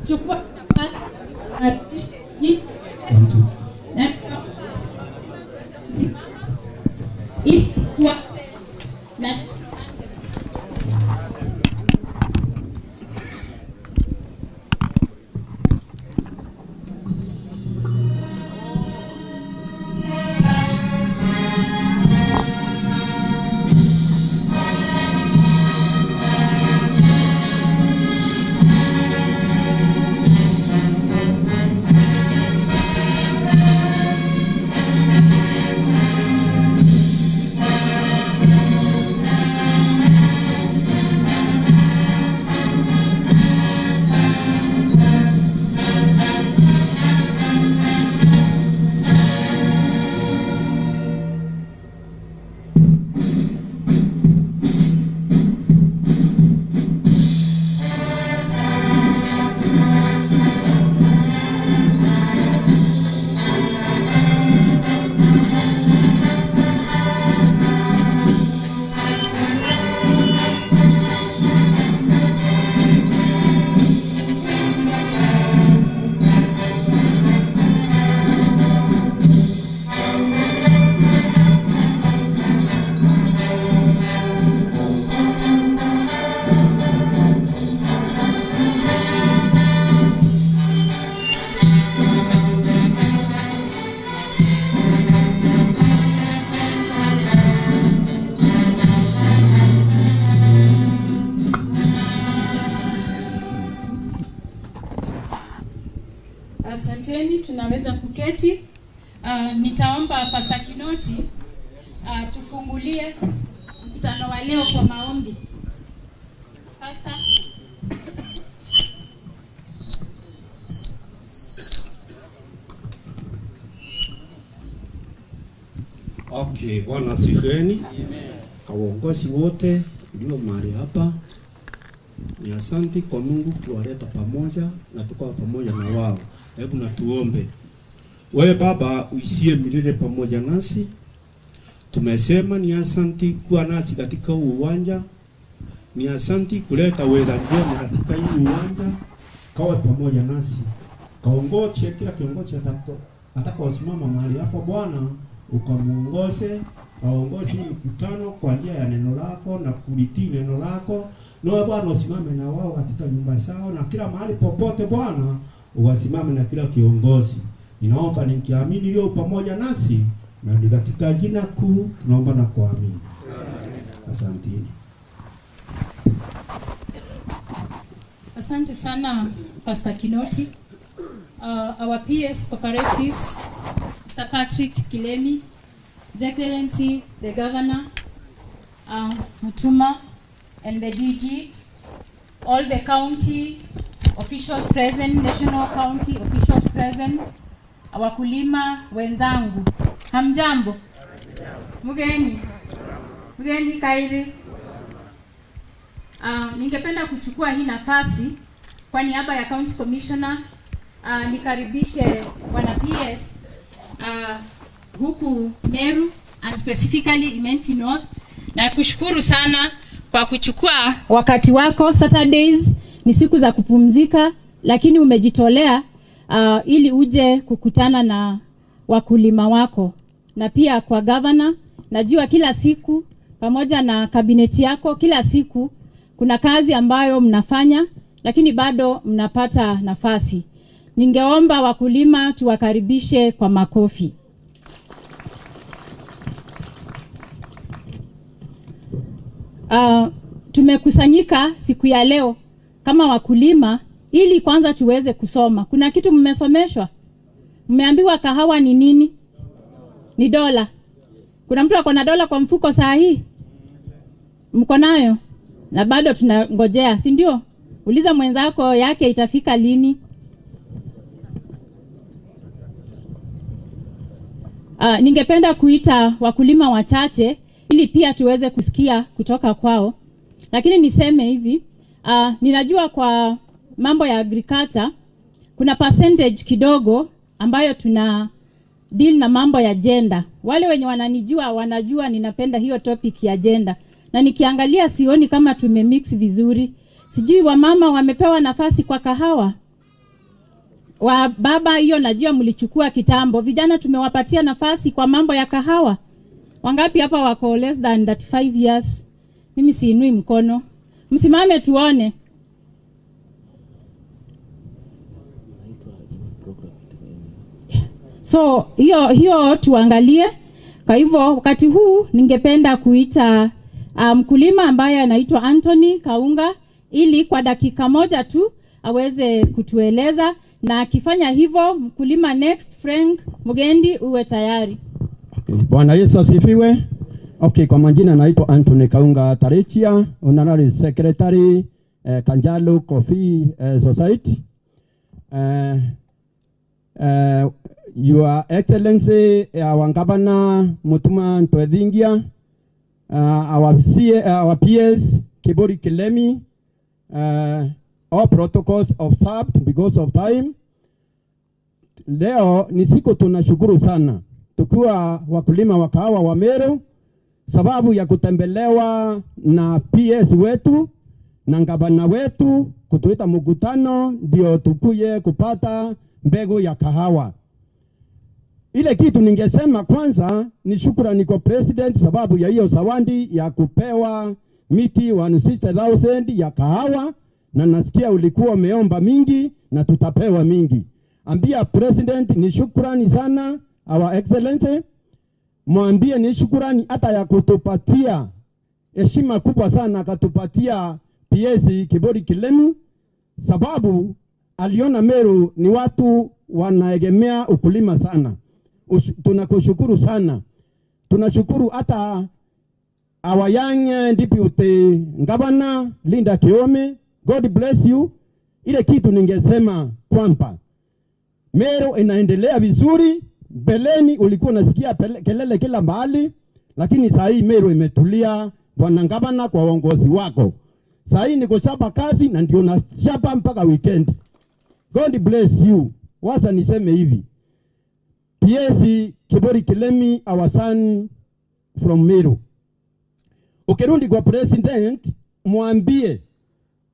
Chukua nafasi. One, two. Asanteni, tunaweza kuketi. Ah, nitaomba Pastor Kinoti, ah, tufungulie mkutano wa leo kwa maombi. Pastor. Okay, Bwana asifiweni. Kwa uongozi wote ulio mahali hapa, Ni asanti kwa Mungu kuwaleta pamoja na tukawa pamoja na wao. Hebu na tuombe. Wewe Baba, uishie milele pamoja nasi. Tumesema ni asanti kuwa nasi katika huu uwanja. Ni asanti kuleta wega njema katika hii uwanja. Kawe pamoja nasi. Kaongoze kila kiongozi atako-, atakaosimama mahali hapo, Bwana, ukamuongoze, aongoze hii mkutano kwa njia ya neno lako na kulitii neno lako. Nawe Bwana usimame na wao katika nyumba zao na kila mahali popote, Bwana, uwasimame na kila kiongozi. Ninaomba nikiamini leo pamoja nasi, na ni katika jina kuu tunaomba na kuamini. Asanteni. Asante sana, Pastor Kinoti. Uh, our P S cooperatives, Mister Patrick Kilemi, His Excellency the Governor, uh, Mutuma, and the D G, all the county officials present, national county officials present, wakulima wenzangu, hamjambo? Mgeni, mgeni kairi. Ah, ningependa kuchukua hii nafasi kwa niaba ya County Commissioner, ah, nikaribishe bwana P S, ah, huku Meru and specifically Imenti North, na kushukuru sana kwa kuchukua wakati wako. Saturdays ni siku za kupumzika, lakini umejitolea, ah, ili uje kukutana na wakulima wako. Na pia kwa gavana, najua kila siku pamoja na kabineti yako, kila siku kuna kazi ambayo mnafanya, lakini bado mnapata nafasi. Ningeomba wakulima tuwakaribishe kwa makofi. Ah, tumekusanyika siku ya leo kama wakulima ili kwanza tuweze kusoma. Kuna kitu mmesomeshwa? Mmeambiwa kahawa ni nini? Ni dola. Kuna mtu ako na dola kwa mfuko saa hii? Mko nayo? Na bado tunangojea, si ndio? Uliza mwenzako yake itafika lini. Ah, ningependa kuita wakulima wachache ili pia tuweze kusikia kutoka kwao. Lakini niseme hivi, ah, ninajua kwa mambo ya agriculture, kuna percentage kidogo ambayo tuna deal na mambo ya gender. Wale wenye wananijua, wanajua ninapenda hiyo topic ya gender. Na nikiangalia sioni kama tumemix vizuri. Sijui wamama wamepewa nafasi kwa kahawa? Wa baba, hiyo najua mlichukua kitambo. Vijana tumewapatia nafasi kwa mambo ya kahawa. Wangapi hapa wako less than thirty-five years? Mimi siinui mkono. Msimame tuone. So, hiyo, hiyo tuangalie. Kwa hivyo, wakati huu ningependa kuita, ah, mkulima ambaye anaitwa Anthony Kaunga ili kwa dakika moja tu aweze kutueleza, na akifanya hivyo, mkulima next, Frank Mugendi, uwe tayari. Okay, Bwana Yesu asifiwe. Okay, kwa majina naitwa Anthony Kaunga Tarichia, Honorary Secretary, eh, Kanjalu Coffee, eh, Society. Eh, eh, Your Excellency, eh, our Governor Mutuma Ntwethingia, uh, our C A, uh, our P S Kiburi Kilemi, uh, all protocols observed because of time. Leo ni siku tunashukuru sana tukiwa wakulima wa kahawa wa Meru, sababu ya kutembelewa na P S wetu na gavana wetu kutuita mkutano ndio tukuje kupata mbegu ya kahawa. Ile kitu ningesema kwanza ni shukrani kwa president sababu ya hiyo zawadi ya kupewa miti one sixty thousand ya kahawa, na nasikia ulikuwa umeomba mingi na tutapewa mingi. Ambia president ni shukrani sana, our excellency. Mwambie ni shukrani hata ya kutupatia heshima kubwa sana akatupatia P S Kiburi Kilemi, sababu aliona Meru ni watu wanaegemea ukulima sana. Ush-, tunakushukuru sana. Tunashukuru hata our young, eh, deputy governor, Linda Kiome. God bless you. Ile kitu ningesema kwamba Meru inaendelea vizuri. Mbeleni ulikuwa unasikia pele-, kelele kila mahali, lakini saa hii Meru imetulia, bwana gavana, kwa uongozi wako. Saa hii niko shamba kazi na ndio na shamba mpaka weekend. God bless you. Wacha niseme hivi. P S Kiburi Kilemi, our son from Meru. Ukirudi kwa president, mwambie,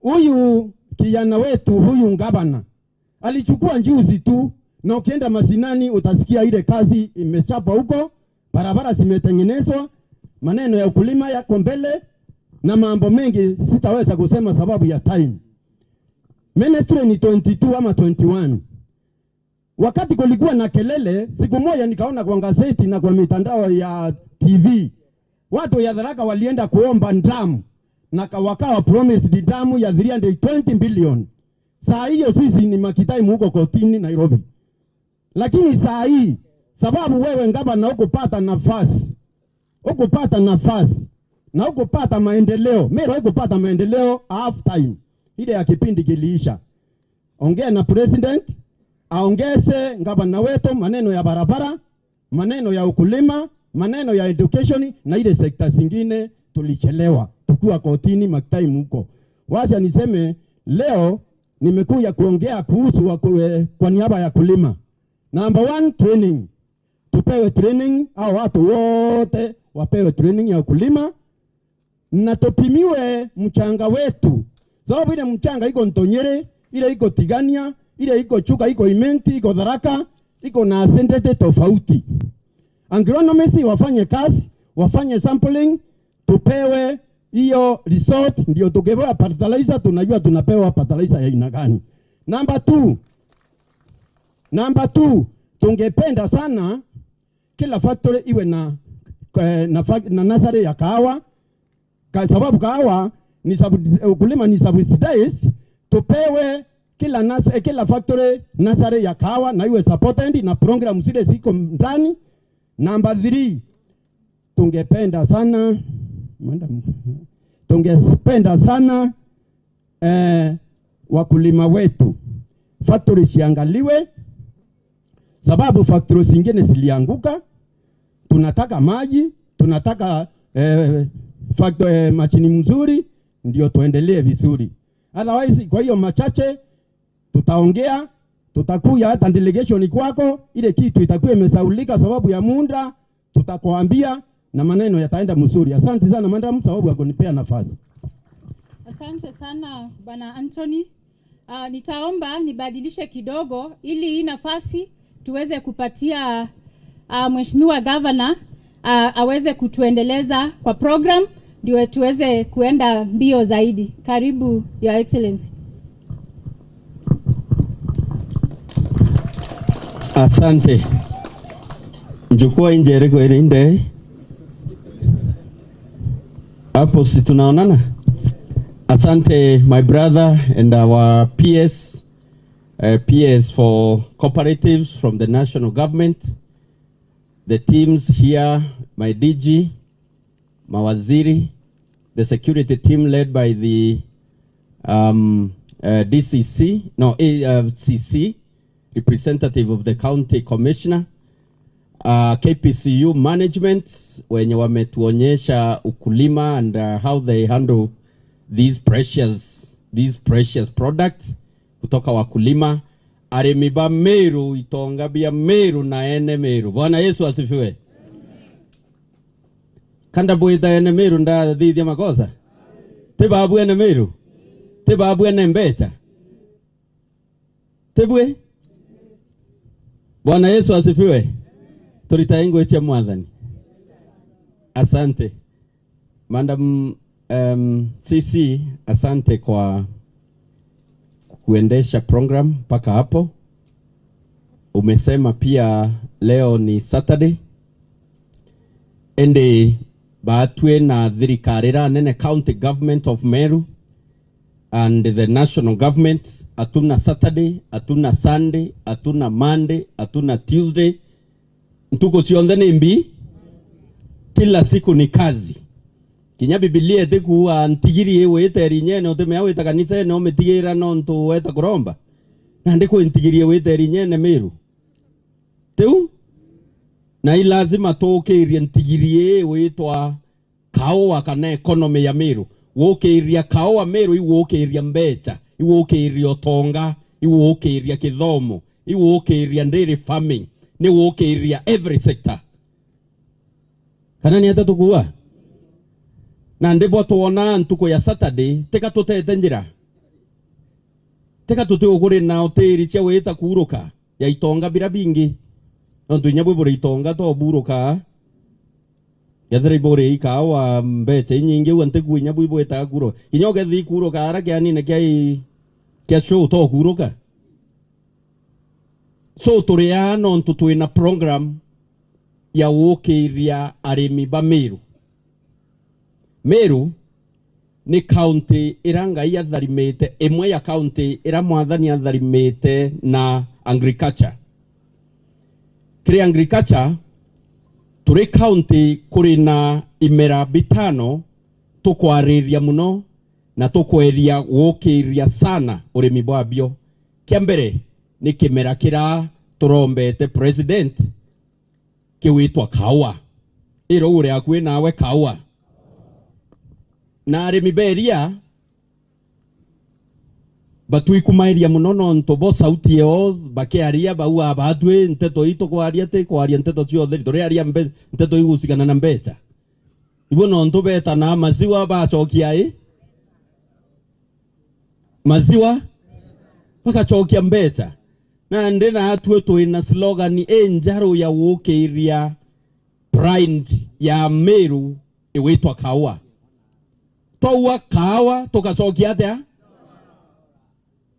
huyu kijana wetu, huyu ngavana, alichukua juzi tu, na ukienda mashinani utasikia ile kazi imechapwa huko, barabara zimetengenezwa, maneno ya ukulima yako mbele, na mambo mengi sitaweza kusema sababu ya time. Ministry ni twenty two ama twenty one. Wakati kulikuwa na kelele, siku moja nikaona kwa gazeti na kwa mitandao ya T V, watu ya Tharaka walienda kuomba dam, na ka-, wakawa promised dam ya three hundred twenty billion. Saa hiyo sisi ni makitaimu huko kotini Nairobi. Lakini saa hii, sababu wewe ngavana hukupata nafasi, hukupata nafasi, na hukupata maendeleo, Meru haikupata maendeleo half time, ile ya kipindi kiliisha. Ongea na president, aongeze ngavana wetu maneno ya barabara, maneno ya ukulima, maneno ya education na ile sekta zingine tulichelewa tukiwa kotini makitaimu huko. Wacha niseme leo nimekuja kuongea kuhusu wa-, eh, kwa niaba ya kulima. Number one, training. Tupewe training, hao watu wote wapewe training ya ukulima. Na tupimiwe mchanga wetu. Sababu ile mchanga iko Ntonyere, ile iko Tigania, ile iko Chuka, iko Imenti, iko Tharaka, iko na acidity tofauti. Agronomists wafanye kazi, wafanye sampling, tupewe hiyo result, ndio tukipewa fertilizer, tunajua tunapewa fertilizer ya aina gani. Number two, number two, tungependa sana kila factory iwe na, eh, na fa-, na nursery ya kahawa. Kwa sababu kahawa ni sub-, ukulima ni subsidized, tupewe kila nas-, eh, kila factory nursery ya kahawa na iwe supported na program zile ziko ndani. Number three, tungependa sana, madam, tungependa sana eh, wakulima wetu, factory siangaliwe, sababu factory zingine zilianguka. Tunataka maji, tunataka, eh, facto-, eh, mashini mzuri, ndio tuendelee vizuri. Otherwise, kwa hiyo machache, tutaongea, tutakuja hata delegation kwako, ile kitu itakuwa imesaulika sababu ya muda, tutakwambia na maneno yataenda mzuri. Asante sana madam, sababu ya kunipea nafasi. Asante sana Bwana Anthony. Ah, nitaomba nibadilishe kidogo ili hii nafasi tuweze kupatia, ah, Mheshimiwa Gavana, ah, aweze kutuendeleza kwa program ndio tuweze kuenda mbio zaidi. Karibu, Your Excellency. Asante. Njukua injeri kweri nde. Hapo si tunaonana? Asante, my brother and our P S, uh, P S for cooperatives from the national government, the teams here, my D G, mawaziri, the security team led by the, um, uh, D C C, no, A, uh, C C, representative of the county commissioner, uh, K P C U management, wenye wametuonyesha ukulima and, uh, how they handle these precious, these precious products kutoka wakulima, arimi ba Meru, itonga bia Meru na ene Meru. Bwana Yesu asifiwe. Kanda bwita ene Meru ndathithia makosa? Ti babu ene Meru? Ti babu ene mbecha? Ti bwi? Bwana Yesu asifiwe. Turitae ngui cia Mwathani. Asante. Madam, um, C C, asante kwa kuendesha program mpaka hapo. Umesema pia leo ni Saturday. Indi batwi na thirikari iria nene, County Government of Meru and the national government, hatuna Saturday, hatuna Sunday, hatuna Monday, hatuna Tuesday. Ntuku cionthe ni mbi, kila siku ni kazi. Kinya Bibilia itikuuga ntigiri iwite rinyene, utimea wita kanisene umitigira nontu weta kuromba. Nandi kwi ntigiri iwite rinyene Miru. Tiu? Na i lazima tuukirie ntigiri ii witwa kaua kana economy ya Miru. Guukiiria kaua Meru, iguukiiria mbecha, iguukiiria utonga, iguukiiria kithomo, iguukiiria dairy farming, ni guukiiria every sector. Kana ni atia tukuuga? Nandi bwa twona ntuku ya Saturday, tika tutete njira. Tika tuti ukuri na utiri cia gwita kuuruka ya itonga bira bingi. Nontu inya bwi buri itonga to buuruka. Kethira iburi ikawa mbecha inyingi, ua ntiku inya bwi bwitaga kuuruka. Kinya ukethi kuuruka ara kianine kia i-, kia show to kuuruka. So, turi aa nontu twina program ya guukiiria arimi ba Meru. Meru ni county ira Ngai atharimite, imwe ya county ira Mwathani atharimite na agriculture. Kiri agriculture, turi county kuri na imera bitano tukwariria muno na tukweria guukiiria sana urimi bwabio. Kia mbere, ni kimera kira turombete president kiwitwa kaua. Iro uri akui nawe kaua. Na arimi beria batwikumairia muno nontu bo sauti yao bakiaria bauga, batwi nteto ii tukwaria ti kwaria nteto cionthe, turiaria mbe-, nteto igusigana na mbecha. Ibo nontu betanaa maziwa bacokia i? Maziwa bagacokia mbecha. Nandi naatue twina slogan injaru ya guukiiria pride ya Meru igwitwa kaua. Twaua kaua tugacokia atia?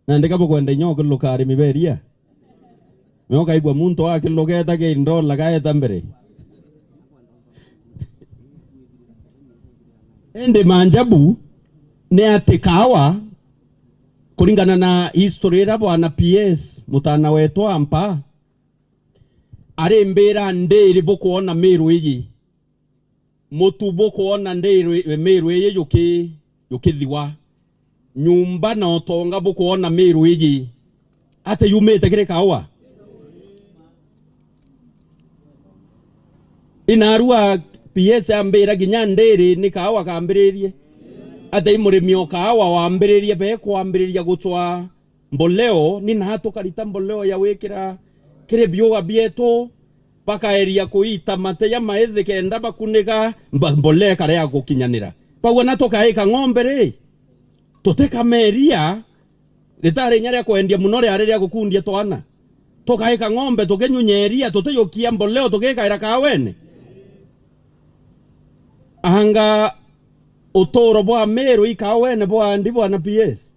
Nandi ka bukwenda inya ukiluka arimi beria? Me ukaigua muntu akilugeta ki ndola gaeta mbere. Indi manjabu ni ati kawa, kuringana na history ira bwana P S mutana wetu ampa, arimbira ndiri bukwona Miru iji. Mutu bukwona ndiru-, Miru iji yuki-, yukithiwa. Nyumba na utonga bukwona Miru iji. Ati yumite kiri kaua? Inarua P S ambira kinya ndiri ni kaua kambiririe. Ati i murimi o kaua wambiririe, be kwambiriria gucwa mboleo, ni naa tukarita mboleo ya gwikira kiri biuga bietu, bakaeria kuita mate ja maithi kenda bakunika mba-, mbolea ikarea ya gukinyanira. Bauga na tukaika ng'ombe ri, tutikameria, ritari inya ria kwendia muno, riari ria gukundia twana. Tukaika ng'ombe tukinyunyeria, tutijukia mboleo tukikaira kawene. Anga uturo bwa Miru ikawene bwandi bwana P S?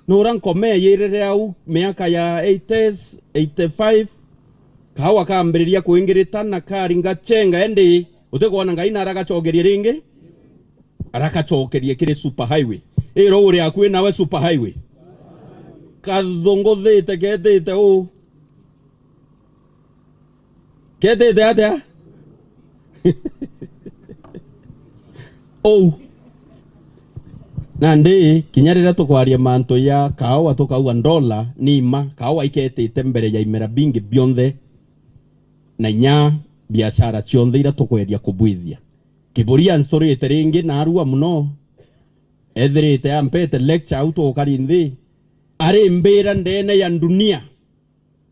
Nura nkome yirire au miaka ya eighties, eighty-five, kaua kambiriria kwingirita na karinga chenga, endi utikwona Ngai naragacokerie ringi? Aragacokerie kiri super highway. Iro uri akui nawe super highway. Kathunguthite ketite uu. Ketite atia? Ou. Nandi, kinya riria tukwaria mantu ya kaua tukauga ndola, ni ima, kaua iketite mbere ya imera bingi bionthe, na inya biashara cionthe iria tukweria kubwithia. Kiburia nstorite ringi narua muno, ethirite ampete lecture au tukari nthi, arimbira ndene ya ndunia,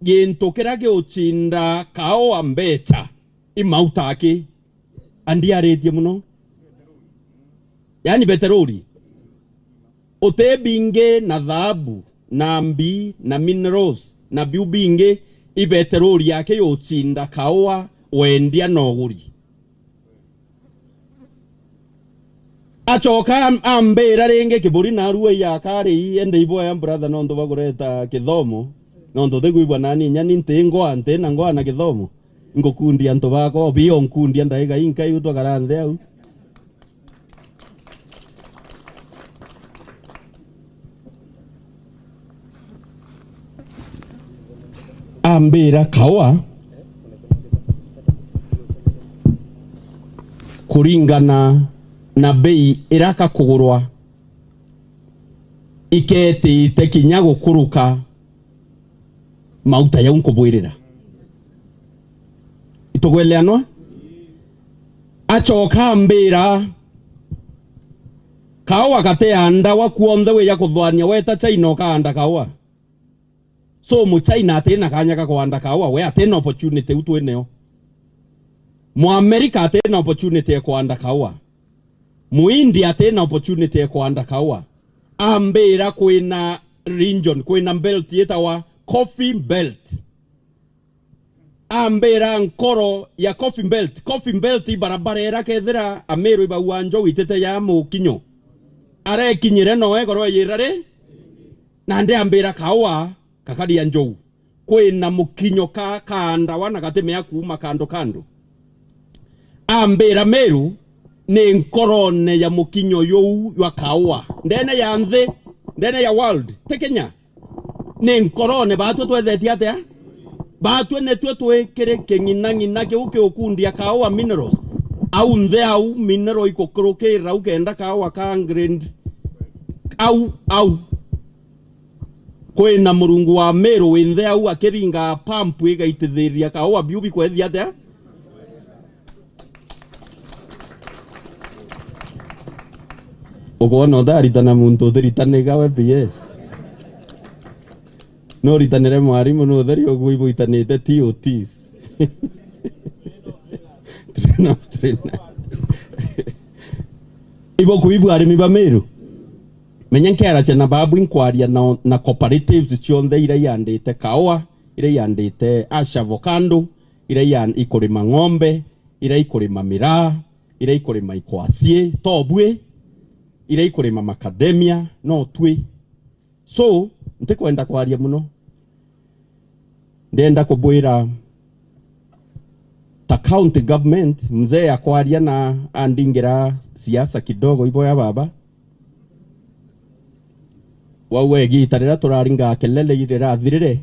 gintu kiria giucinda kaua mbecha, i mauta aki. Andiaritie muno. Yaani beteroli. Uti bingi na thahabu, na mbi, na minerals, na biu bingi, i beteroli aki yucinda kaua wendia na uguri. Acoka am-, ambira ringi kiburi narua yakari ii, ende iboya brother nontu bagureta kithomo, nontu utikwigua nani inya ni nti ngoa, nti na ngoa na kithomo. Ngukundia antu bakwa, obio nkundia ndaika inkai utwakara nthi au. Ambira kaua kuringana na bei iria kakugurwa, iketite kinya gukuruka mauta jau nkubwirira. Itugweleanwa? Acoka ambira, Kaua gati ya ndawa kuonthe wija kuthwania weta China ukaanda kaua. So Muchina atina kanya ga kwanda kaua, we atina opportunity u twineo. Muamerika atina opportunity ya kwanda kaua. Muindia atina opportunity ya kwanda kaua. Ambira kwina region, kwina belt yitawa Coffee Belt. Ambira nkoro ya Coffee Belt. Coffee Belt i barabara ira kethira Ameru ibaua njou itite ya mukinyo. Arekinyire no egoro yira ri, na ndi ambira kaua kakaria njou. Kwina mukinyo ka kaandawa na gatimea kuuma kando kando. Ambira Meru ni nkorone ya mukinyo yuu jwa kaua. Ndene ya nthi, ndene ya world, ti Kenya. Ni nkorone baatwe twethetie atia? Baatwe nitwe twikire king'inang'ina kiu kiukundia kaua minerals. Au nthi au mineral ikukurukira au kenda kaua ka grade. Au, au. Kwina Murungu wa Meru wi nthi au akiringa pump igaitithiria kaua biu bikwethia atia? Ukwona utaritana muntu utiritaniga we P S. No uritanire mwarimu, no utheri uguo ibuitanite T O Ts. Turi na, turi na. Ibo kuibua arimi ba Meru. Menya nkiaracia na babu inkwaria na, na cooperatives cionthe iria iandite kaua, iria iandite ash avocado, iria ia-, ikurima ng'ombe, iria ikurima miraa, iria ikurima ikwacii, tobui, iria ikurima macadamia, no twi. So, ntikwenda kwaria muno. Ndenda kubwira ta county government, mzee akwaria na andingira siasa kidogo, iboya baba. Wau igita riria turaringa kelele rirathirire,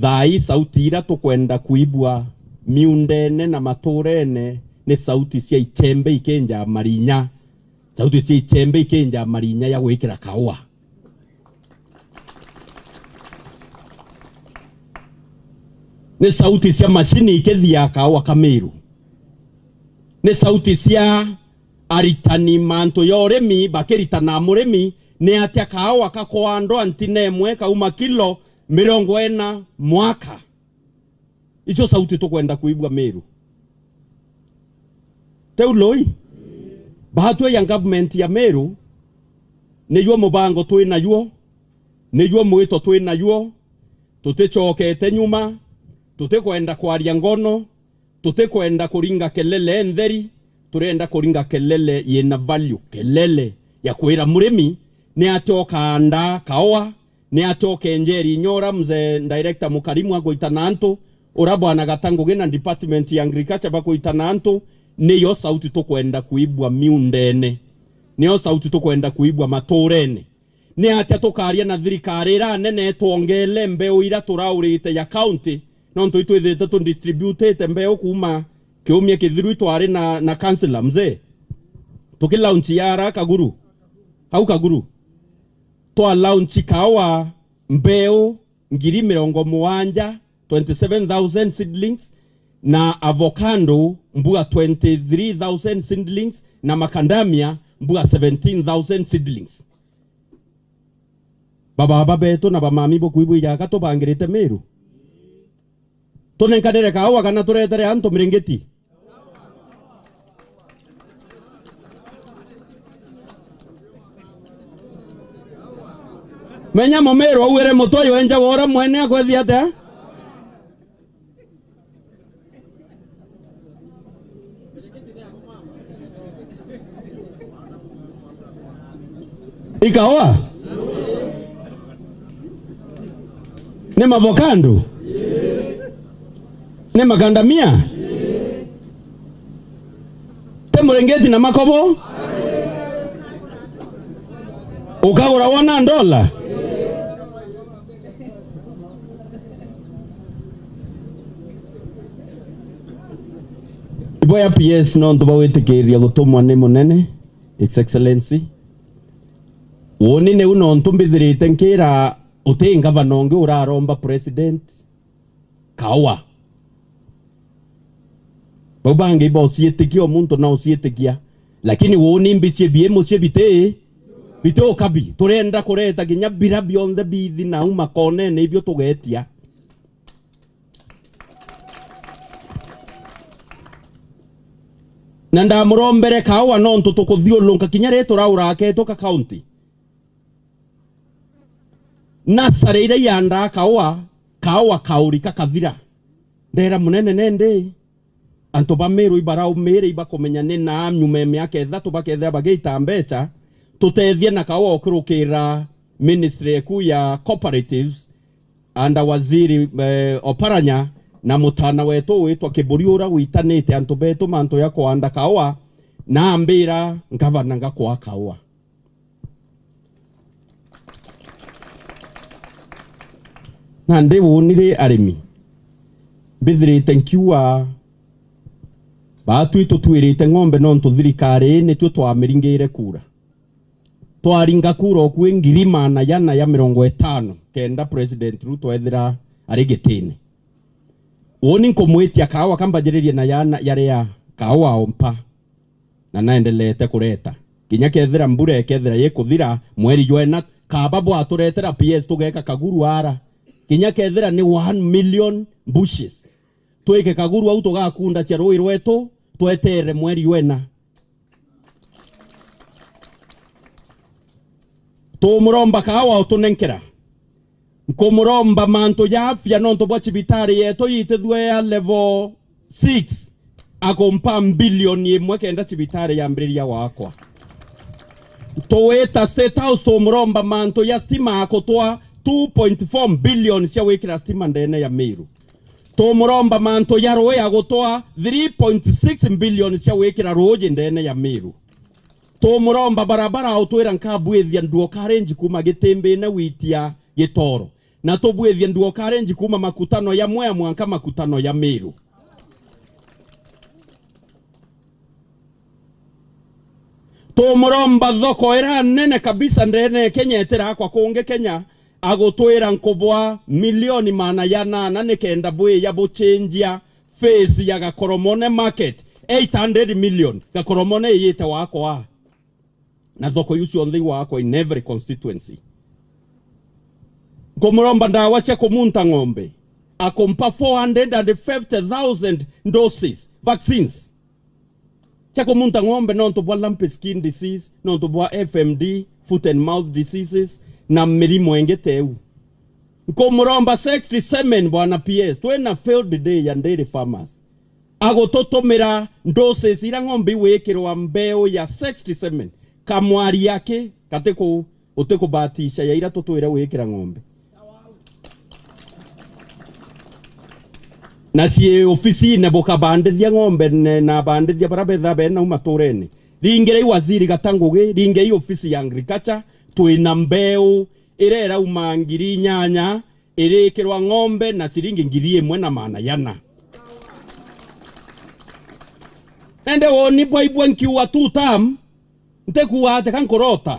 thaa ii sauti iria tukwenda kuibua miundene na maturene ni sauti cia ichembe ikinja marinya. Sauti cia ichembe ikinja marinya ya gwikira kaua. Ni sauti cia macini ikithia kaua ka Meru. Ni sauti cia aritani mantu ya urimi bakiritana murimi, ni atia kaua kakwandwa ntina imwe kauma kilo mirongo ina mwaka. Icio sauti tukwenda kuigua Meru. Teu loi, baatwe ya government ya Meru, nijuo mubango twi najuo, nijuo mwito twi najuo, tuticokete nyuma, tutikwenda kwaria ngono, tutikwenda kuringa kelele ntheri, turenda kuringa kelele yina value, kelele ya kwira murimi ni atia ukaandaa kaua, ni atia ukenjeri inya ura mzee director Mukarimu agwita na antu, ura bwana Gatangugi na department ya agriculture bagwita na antu, niyo sauti tukwenda kuibua miundene, niyo sauti tukwenda kuibua maturene. Ni atia tukaria na thirikari ira nene itwongele mbeu ira turaurite ya county, nontu itwithirite tu distributite mbeu kuuma kiumia kithiru itwari na, na councillor mzee. Tuki launch ya ara Kaguru. Au Kaguru. Twa launch kaua mbeu ngiri mirongo mugwanja, twenty seven thousand seedlings, na avocado mbuga twenty three thousand seedlings, na macadamia mbuga seventeen thousand seedlings. Bababa betu na bamami bukwibwijaga tubangirite Meru. Tunenkanire kaua kana turetere antu miringiti? Menya mumiru auire mutwe ywenja wora mwene akwethia atia? Ikawa? Ni mavokando? Ni makandamia? Ti murengeti na makobo? Ukagura wona ndola? Iboya P S nontu bwa gwitikiria gutumwa ni munene, His Excellency. Uuni niu nontu mbithirite nkira uti ngavana ungi uraromba president kaua. Bau bangi iba uciitikia, o muntu na uciitikia. Lakini uuni mbicie bii mucii biti, biti ukabi. Turenda kureta kinya bira bionthe biithi nau makonene ibio tugetia. Na ndamurombere kaua nontu tukuthiurunka kinya ri turaura aketwo ka county. Nasari iria iandaa kaua, kaua kauri kakathira. Ndera munene nendi, antu ba Miru ibaraumire ibakumenya ni naa nyuma ya miaka ithatu bakethira bagiita mbecha, tutethie na kaua ukurukira ministry eku ya cooperatives, anda waziri, eh, Oparanya na mutana wetu witwa Kiburi ura witanite antu betu mantu ya kuanda kaua, na ambira ngavana ngakwa kaua. Nandi uuni ri arimi, mbithirite nkiuga, baatwi tutwirite ng'ombe nontu thirikari ii nitwe twamiringire kura. Twaringa kura ukui ngiri maana jana ya mirongo itano kenda President Ruto ethira ari gitine. Uuni nkumwitia kaua ka mbajiririe na jana jaria kaua ompa. Na naendeleete kureta. Kinya kethira mbura ikethira ikuthira mweri jwena, kaba bwaturetera P S tugeka kaguru ara. Kinya kethira ni one million bushes. Twike kaguru au tugakunda cia ruui rwetu, twetere mweri jwena. Tumuromba kaua utunenkera. Nkumuromba mantu ja afya nontu bwa cibitari yetu yitithwe ya level six, akumpa mbilioni imwe kenda cibitari yambiriria gwakwa. Tuwita State House tumuromba mantu ja stima akutwa two point four billion cia gwikira stima ndene ya Miru. Tumuromba mantu ja ruui agutwa three point six billion cia gwikira ruuji ndene ya Miru. Tumuromba barabara autwira nkabwithia nduo karenji kuma Gitimbine witia Gitoro. Na tubwithie nduo karenji kuma makutano ya Mwea mwanka makutano ya Miru. Tumuromba thoko ira nene kabisa ndene ya Kenya itirakwa kungi Kenya, agutwira nkubwa milioni maana janana nikenda bwija buchenjia face ya Gakoromone market, eight hundred million. Gakoromone iyite wakwa. Na thoko iu cionthe igwakwa in every constituency. Nkumuromba ndawa cia kumunta ng'ombe, akumpa four hundred and fifty thousand doses, vaccines, cia kumunta ng'ombe nontu bwa lumpy skin disease, nontu bwa F M D, foot and mouth diseases, na mirimo ingi teu. Nkumuromba sexy semen, bwana P S, twina field day ya dairy farmers. Agututumira doses ira ng'ombe igwikirwa mbeu ya sexy semen, kamwari aki gatiku, utikubatisha ya ira tutwire gwikira ng'ombe. Na cii ofisine bukabandithia ng'ombe ne-, na abandithia bara betha bena u maturene. Ringirei waziri gata ngugi, ringirei ofisi ya agriculture, twina mbeu ira irauma ngiri inyanya, irikirwa ng'ombe na ciringi ngiri imwe na maana jana. Ende woni bwaibua nkiuga two term, ntikuuga ati ka nkurota.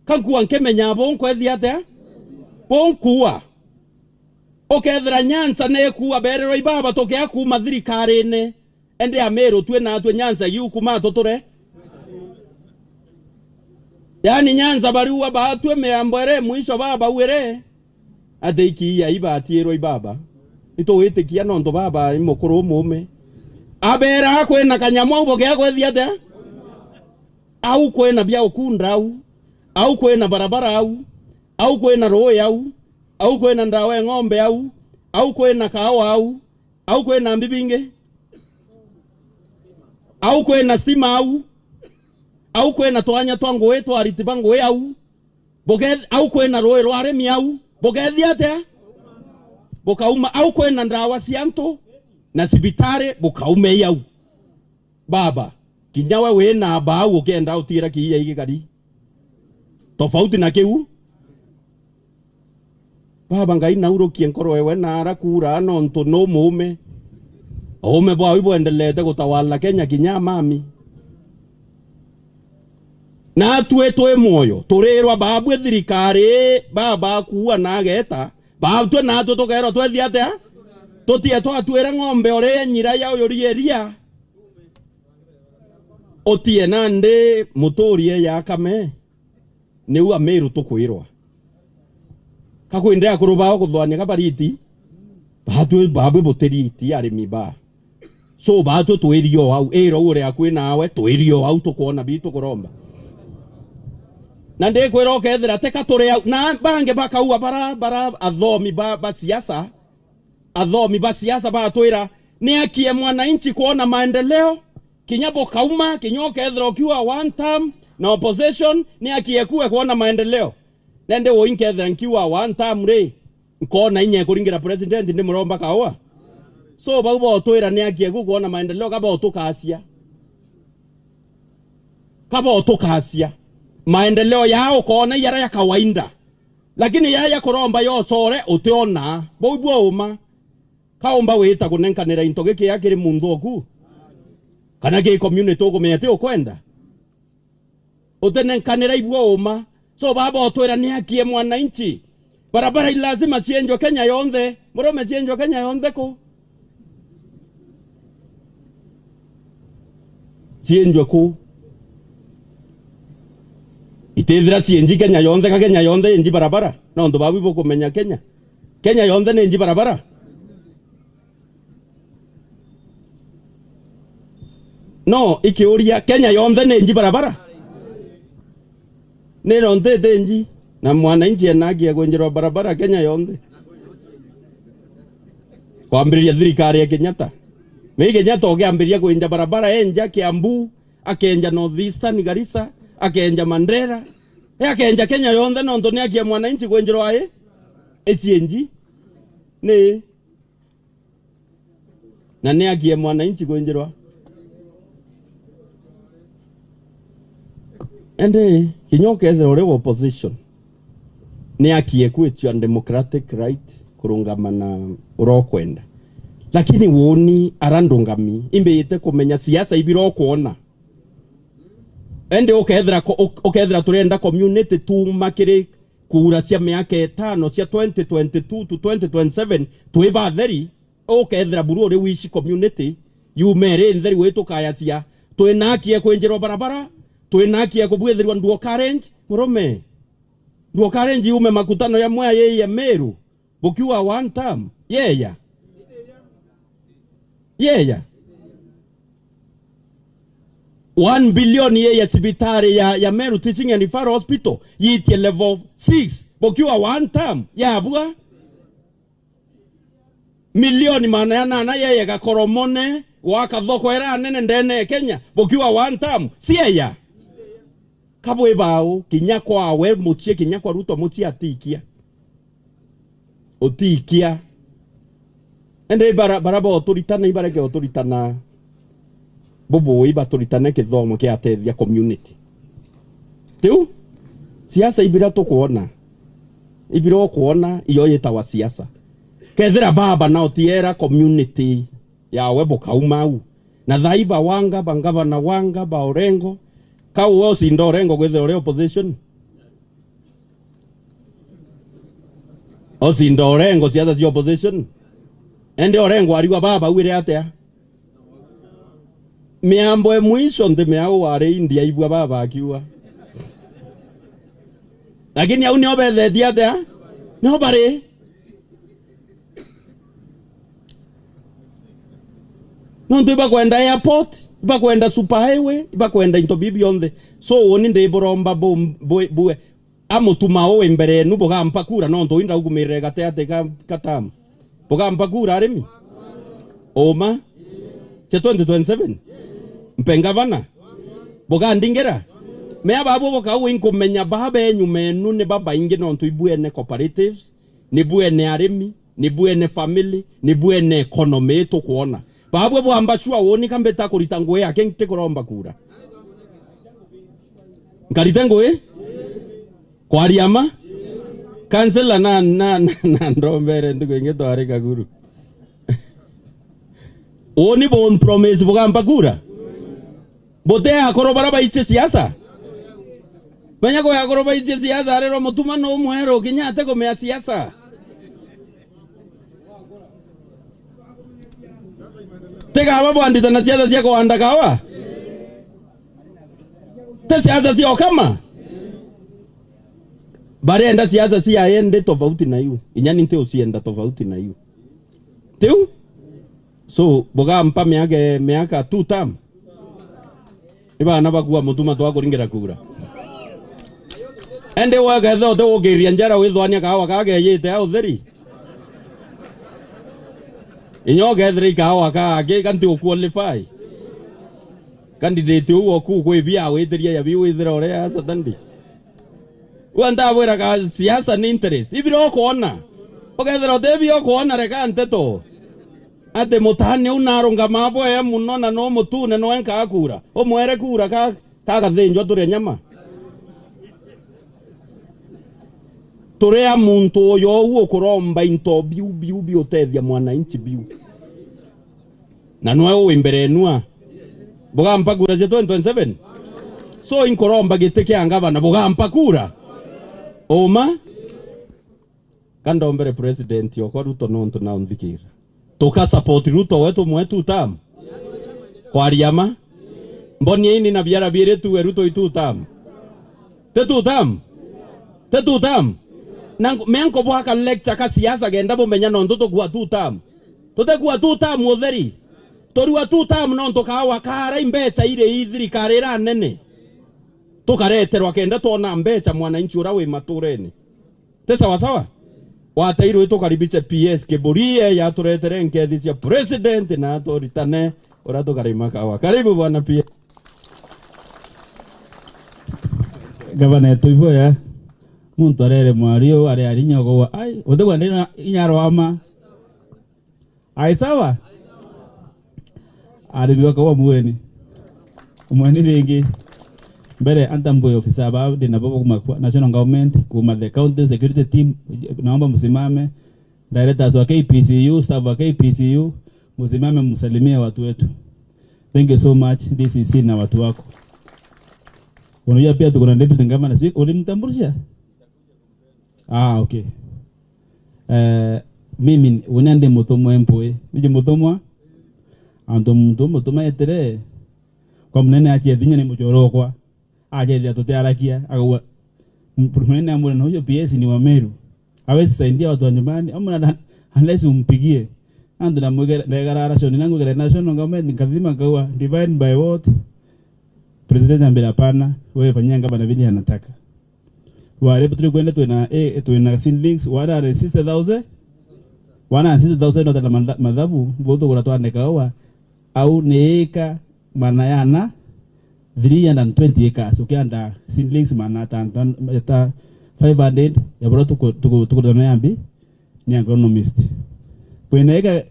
Ka nkuuga nkimenya bu nkwethia atia? Bu nkuuga. Ukethira Nyanza ni ikuuga berirwa ibaba tukia kuuma thirikarine. Ende Amiru twi natwe Nyanza iu kuma tuture. Yaani Nyanza bariuga batwe miambo iri mwisho baba uire. Ati ikiia ibatirwe ibaba. Itugwitikia nontu baba i mukuru umume. Abera kwina kanyamu au bugia kwethia atia? Au kwina bia ukunda au. Au kwina barabara au. Au kwina ruui au. Au kwina ndawa ya ng'ombe au. Au kwina kawa au. Au kwina mbi bingi? Au kwina stima au? Au kwina twanya twa ngui twa ariti ba ngui au? Buge-, au kwina ruui rwa arimi au? Bugethia atia? Bukauma. Au kwina ndawa cia antu na cibitari? Bukauma i au. Baba, kinya we wina bau ukenda utiira kiia igikari. Tofauti na kiu. Baba Ngai naurukie nkoro ewe na ara kuura nontu nu muume. Uume bwau ibwendelete gutawala Kenya kinya amami. Natwe twi mwoyo, turirwa baabue thirikari, baba akuua na ageta, baatwe natwe tukeerwa twethia atia? Tutie twatuire ng'ombe uria nyira ya uyuria iria. Utie nandi muturie ya Kame, niu Amiru tukwirwa. Ka kwindi akuru bao kuthuania ka bariti, baatwi, baabwi butiriti arimi ba. So, baatwi twirio au, ira uria akwi nawe, twirio au, tukwona bitu kuromba. Na ndikwira ukethira tika turi au, na bangi bakaua bara, bara athomi ba, ba siasa, athomi ba siasa batwira, "Niakie mwananchi kuona maendeleo." Kinya bukauma, kinya ukethira ukiuga one term na opposition, niakie kue kuona maendeleo. Nende ui nkethira nkiuga one term ri, nkona inya ikuringira president ndi muromba kaua. So bau botwira niakie ku kuona maendeleo, kaba utukacia. Kaba utukacia. Maendeleo yao ukona yara ya kawaida. Lakini yaya kuromba yocore utiona. Bau bwo uma. Kaumba wita kunenkanira into gikia kiri muntu oku? Kana ki community ukumenya ti ukwenda? Utenenkanira ibwo uma. So baba utwira niakie mwananchi. Barabara ni lazima cienjwe Kenya yonthe. Murume cienjwe Kenya yonthe ku? Cienjwe ku? Itithira cienji Kenya yonthe, ka Kenya yonthe yenji barabara? Nontu babu bukumenya Kenya. Kenya yonthe ni nji barabara? No, ikiuria, Kenya yonthe ni nji barabara? Ni nontu iti nji, na mwananchi enagia kwinjirwa barabara Kenya yonthe. Kwambiriria thirikari ya Kenyatta. Mei Kenyatta ukiambiriria kwinja barabara, enja Kiambu, akenja North Eastern Garissa, akenja Mandera, e akenja Kenya yonthe nontu ni akia mwananchi kwinjirwa i? Icienji. Ni. Na ni akie mwananchi kwinjirwa. Ende, kinya ukethira uri opposition, ni akie kwitwa democratic right kurungama na uria ukwenda. Lakini woni ara ndungami, imbite kumenya siasa ibira ukwona. Ende ukethira ko-, uk-, ukethira turenda community tuuma kiri kura cia miaka itano cia twenty twenty-two to twenty twenty-seven twi batheri, ukethira buru uri wici community, yume iri ntheri wi tukayacia, twina haki ya kwinjirwa barabara, twina haki ya kubwithirwa nduo current, murume. Nduo current yume makutano ya mwaya ya Meru, bukiuga one term, yeya. Yeya. One billion yeya cibitari ya, ya Meru Teaching and Referral Hospital, yitie level six, bukiuga one term, yabua. Milioni maana ya nana yeya Gakoromone, gwaka thoko ira nene ndene ya Kenya, bukiuga one term, cieya. Kabwi bau, kinya kwawe mucii, kinya kwa Ruto mucii atikia. Utikia. Ende bara, bara boturitana, ibareke uturitana. Bubui baturitane kithomo kiatethia community. Tiu? Siasa ibira tukwona. Ibira ukwona, iyo yitawa siasa. Kethira baba na utiera community yawe bukauma au. Na thaiba wanga, ba ngavana wanga, ba Orengo. Kau we ucinda Orengo kwithira uri opposition? Ucinda Orengo siasa cia opposition? Ende Orengo arigwa baba auire atia? Miambo e mwisho nthi miau wari India aigua baba akiuga. Lakini au nio bethetie atia? Nio bari. Nontu ibakwenda airport, ibakwenda super highway, ibakwenda into bibi bionthe. So, uni ndiburomba bu-, bu-, bue. Amutuma uu wi mbere yenu, bugampa kura, nontu ui ndaugumirire gateate ka, ka term. Bugampa kura, arimi? Uma? Cia twenty twenty-seven? Mpe ngavana? Bugandingira? Mea babu bukauga inkumenya baa benyu menu ni babaingi, nontu ibuene cooperatives, ni buene arimi, ni buene family, ni buene economy ii tukwona. Babwe bwamba sure woni ka mbita kurita ngui yake ntikuromba kura. Nkarite ngui? Kwaria ma? Kansela na, na, na, na ndombere ntuku ingi twari Kaguru. Woni bu promise bugampa kura? Buti akuru bara baicie siasa? Menya kwi akuru baicie siasa, arirwa mutuma no mweru, kinya ati kumea siasa. Tigaba bwanditana siasa cia kuanda kawa? Ti siasa cia ukama. Barenda siasa cia indi tofauti na iu. Inya ni nti ucienda tofauti na iu. Tiu? So, bugampa miaka, miaka two term. Ni bana bakua mutuma twa kuringira kura. Ende wegethira uti gukiria njara withwania kawa kageyite au theri. Inya ugethira ikawa kage kanti uqualify. Candidate uu oku kwi bia witiria ya biu withira uria ya Saturday. Ua ndabwiraga siasa ni interest. Ibira ukwona. Ukethira uti bia ukwona reka nteto. Ati mutani uu narungama bwea muno na no mutune no enkaa kura. Umwere kura ka, kagathinjwa turia nyama. Turia muntu uyo uu ukuromba into biu, biu biutethia mwananchi biu. Na nwe uu imbere enua. Bugampa kura cia twenty twenty-seven? So inkuromba giti kia ngavana, bugampa kura? Uma? Ka ndombere president okwa Ruto nontu na unthikira. Tuka support Ruto we tumwe two term? Kwaria ma? Mboni ini na biara biiri tuwe Ruto i two term? Ti two term? Ti two term? Na nk-, me nkubwaka lecture ka siasa kenda bumenya nontu tukua two term. Tutekua two term utheri. Turua two term nontu kawa kara imbeca iri i thirikari ira nene. Tukareterwa kenda twona mbeca mwananchi ura wi maturene. Ti sawa sawa? Watairwe tukaribishe P S Kiburi, yaturetere nkethi cia president na turitane ura tukarima kawa. Karibu bwana P S. Gavana yetu iboya, muntu arere mwari uu ari arinya ukowa, ai, utigwa ndina inya rwama. Ai sawa? Arimi bakauga mweni. Mweni ringi. Mbere, anta mbui ofisa ba, ndina bo kuma kwa national government, kuma the county security team, naomba msimame. Directors wa K P C U, staff wa K P C U, msimame msalimie watu wetu. Thank you so much, D C C na watu wako. Unajua pia tuko na deputy governor, si ulimtambulisha? Ah, okay. Eh, mimi unya ndi mutumwa empwe. Niji mutumwa? Antu muntu mutuma etire kwa munene acie thinya ni muchorokwa. Ajethia tutiarakia, akauga, m-, munene amwira, "Na huyo P S ni wa Meru. Hawezi saidia watu wa nyumbani, ama na-, unless umpigie." Antu na mwigere, ndegara ration, na ngwigere national government, nkathima, nkauga, "Divide by what?" President ambira, "Hapana, wewe fanyia gavana vile anataka." Wale tuli kwenda twina, eh, twina seedlings, one hundred sixty thousand. One hundred sixty thousand no tata matha-, mathabu, bo tugura twandika uwa, au ni ika mana yana, three hundred and twenty acres, ukianda seedlings mana ta, ta, ta five hundred, ya bora tuku-, tuku-, tukuthona yambi, ni agronomist. Kwina eka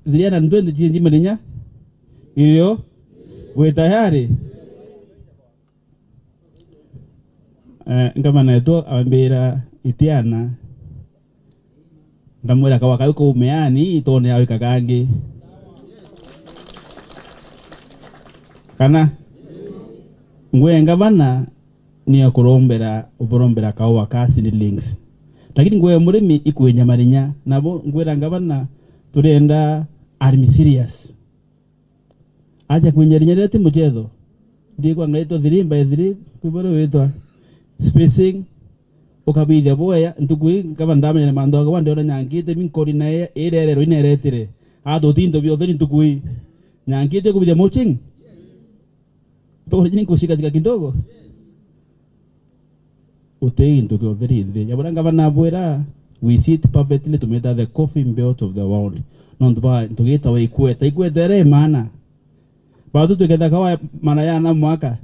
three hundred and twenty chinji marinya, irio, wi tayari? Eh, ngavana wetu ambira itiana, ndamwira kawa kau kaume yani, itone awika kangi. Kana, ngwe ngavana, ni akurombera, uburombera kawa ka seedlings. Lakini ngwe murimi ikwenja marinya, nabo ngwira ngavana, turenda arimi serious. Acha kwinyarinya riria ti muchetho. Ndikwa ngaitwa three by three, kwibore witwa spacing, ukabithia bwega. Ntuku ii nkaba ndamenya ni mantu akwa ndiona nyankite, mi nkori na irererwa ineretire. Atuti into biothe ni ntuku ii. Nyankite kubithia mulching. Tokore jini kushika shika kidogo. Uti gintu kiothe ri nthi. Ya buria ngavana abwira, we see it perfectly, tumita the coffin belt of the world. Nontu bwa ntugi itawa ikweta, ikweta iria imana. Batu tuketha kawa mana yana mwaka.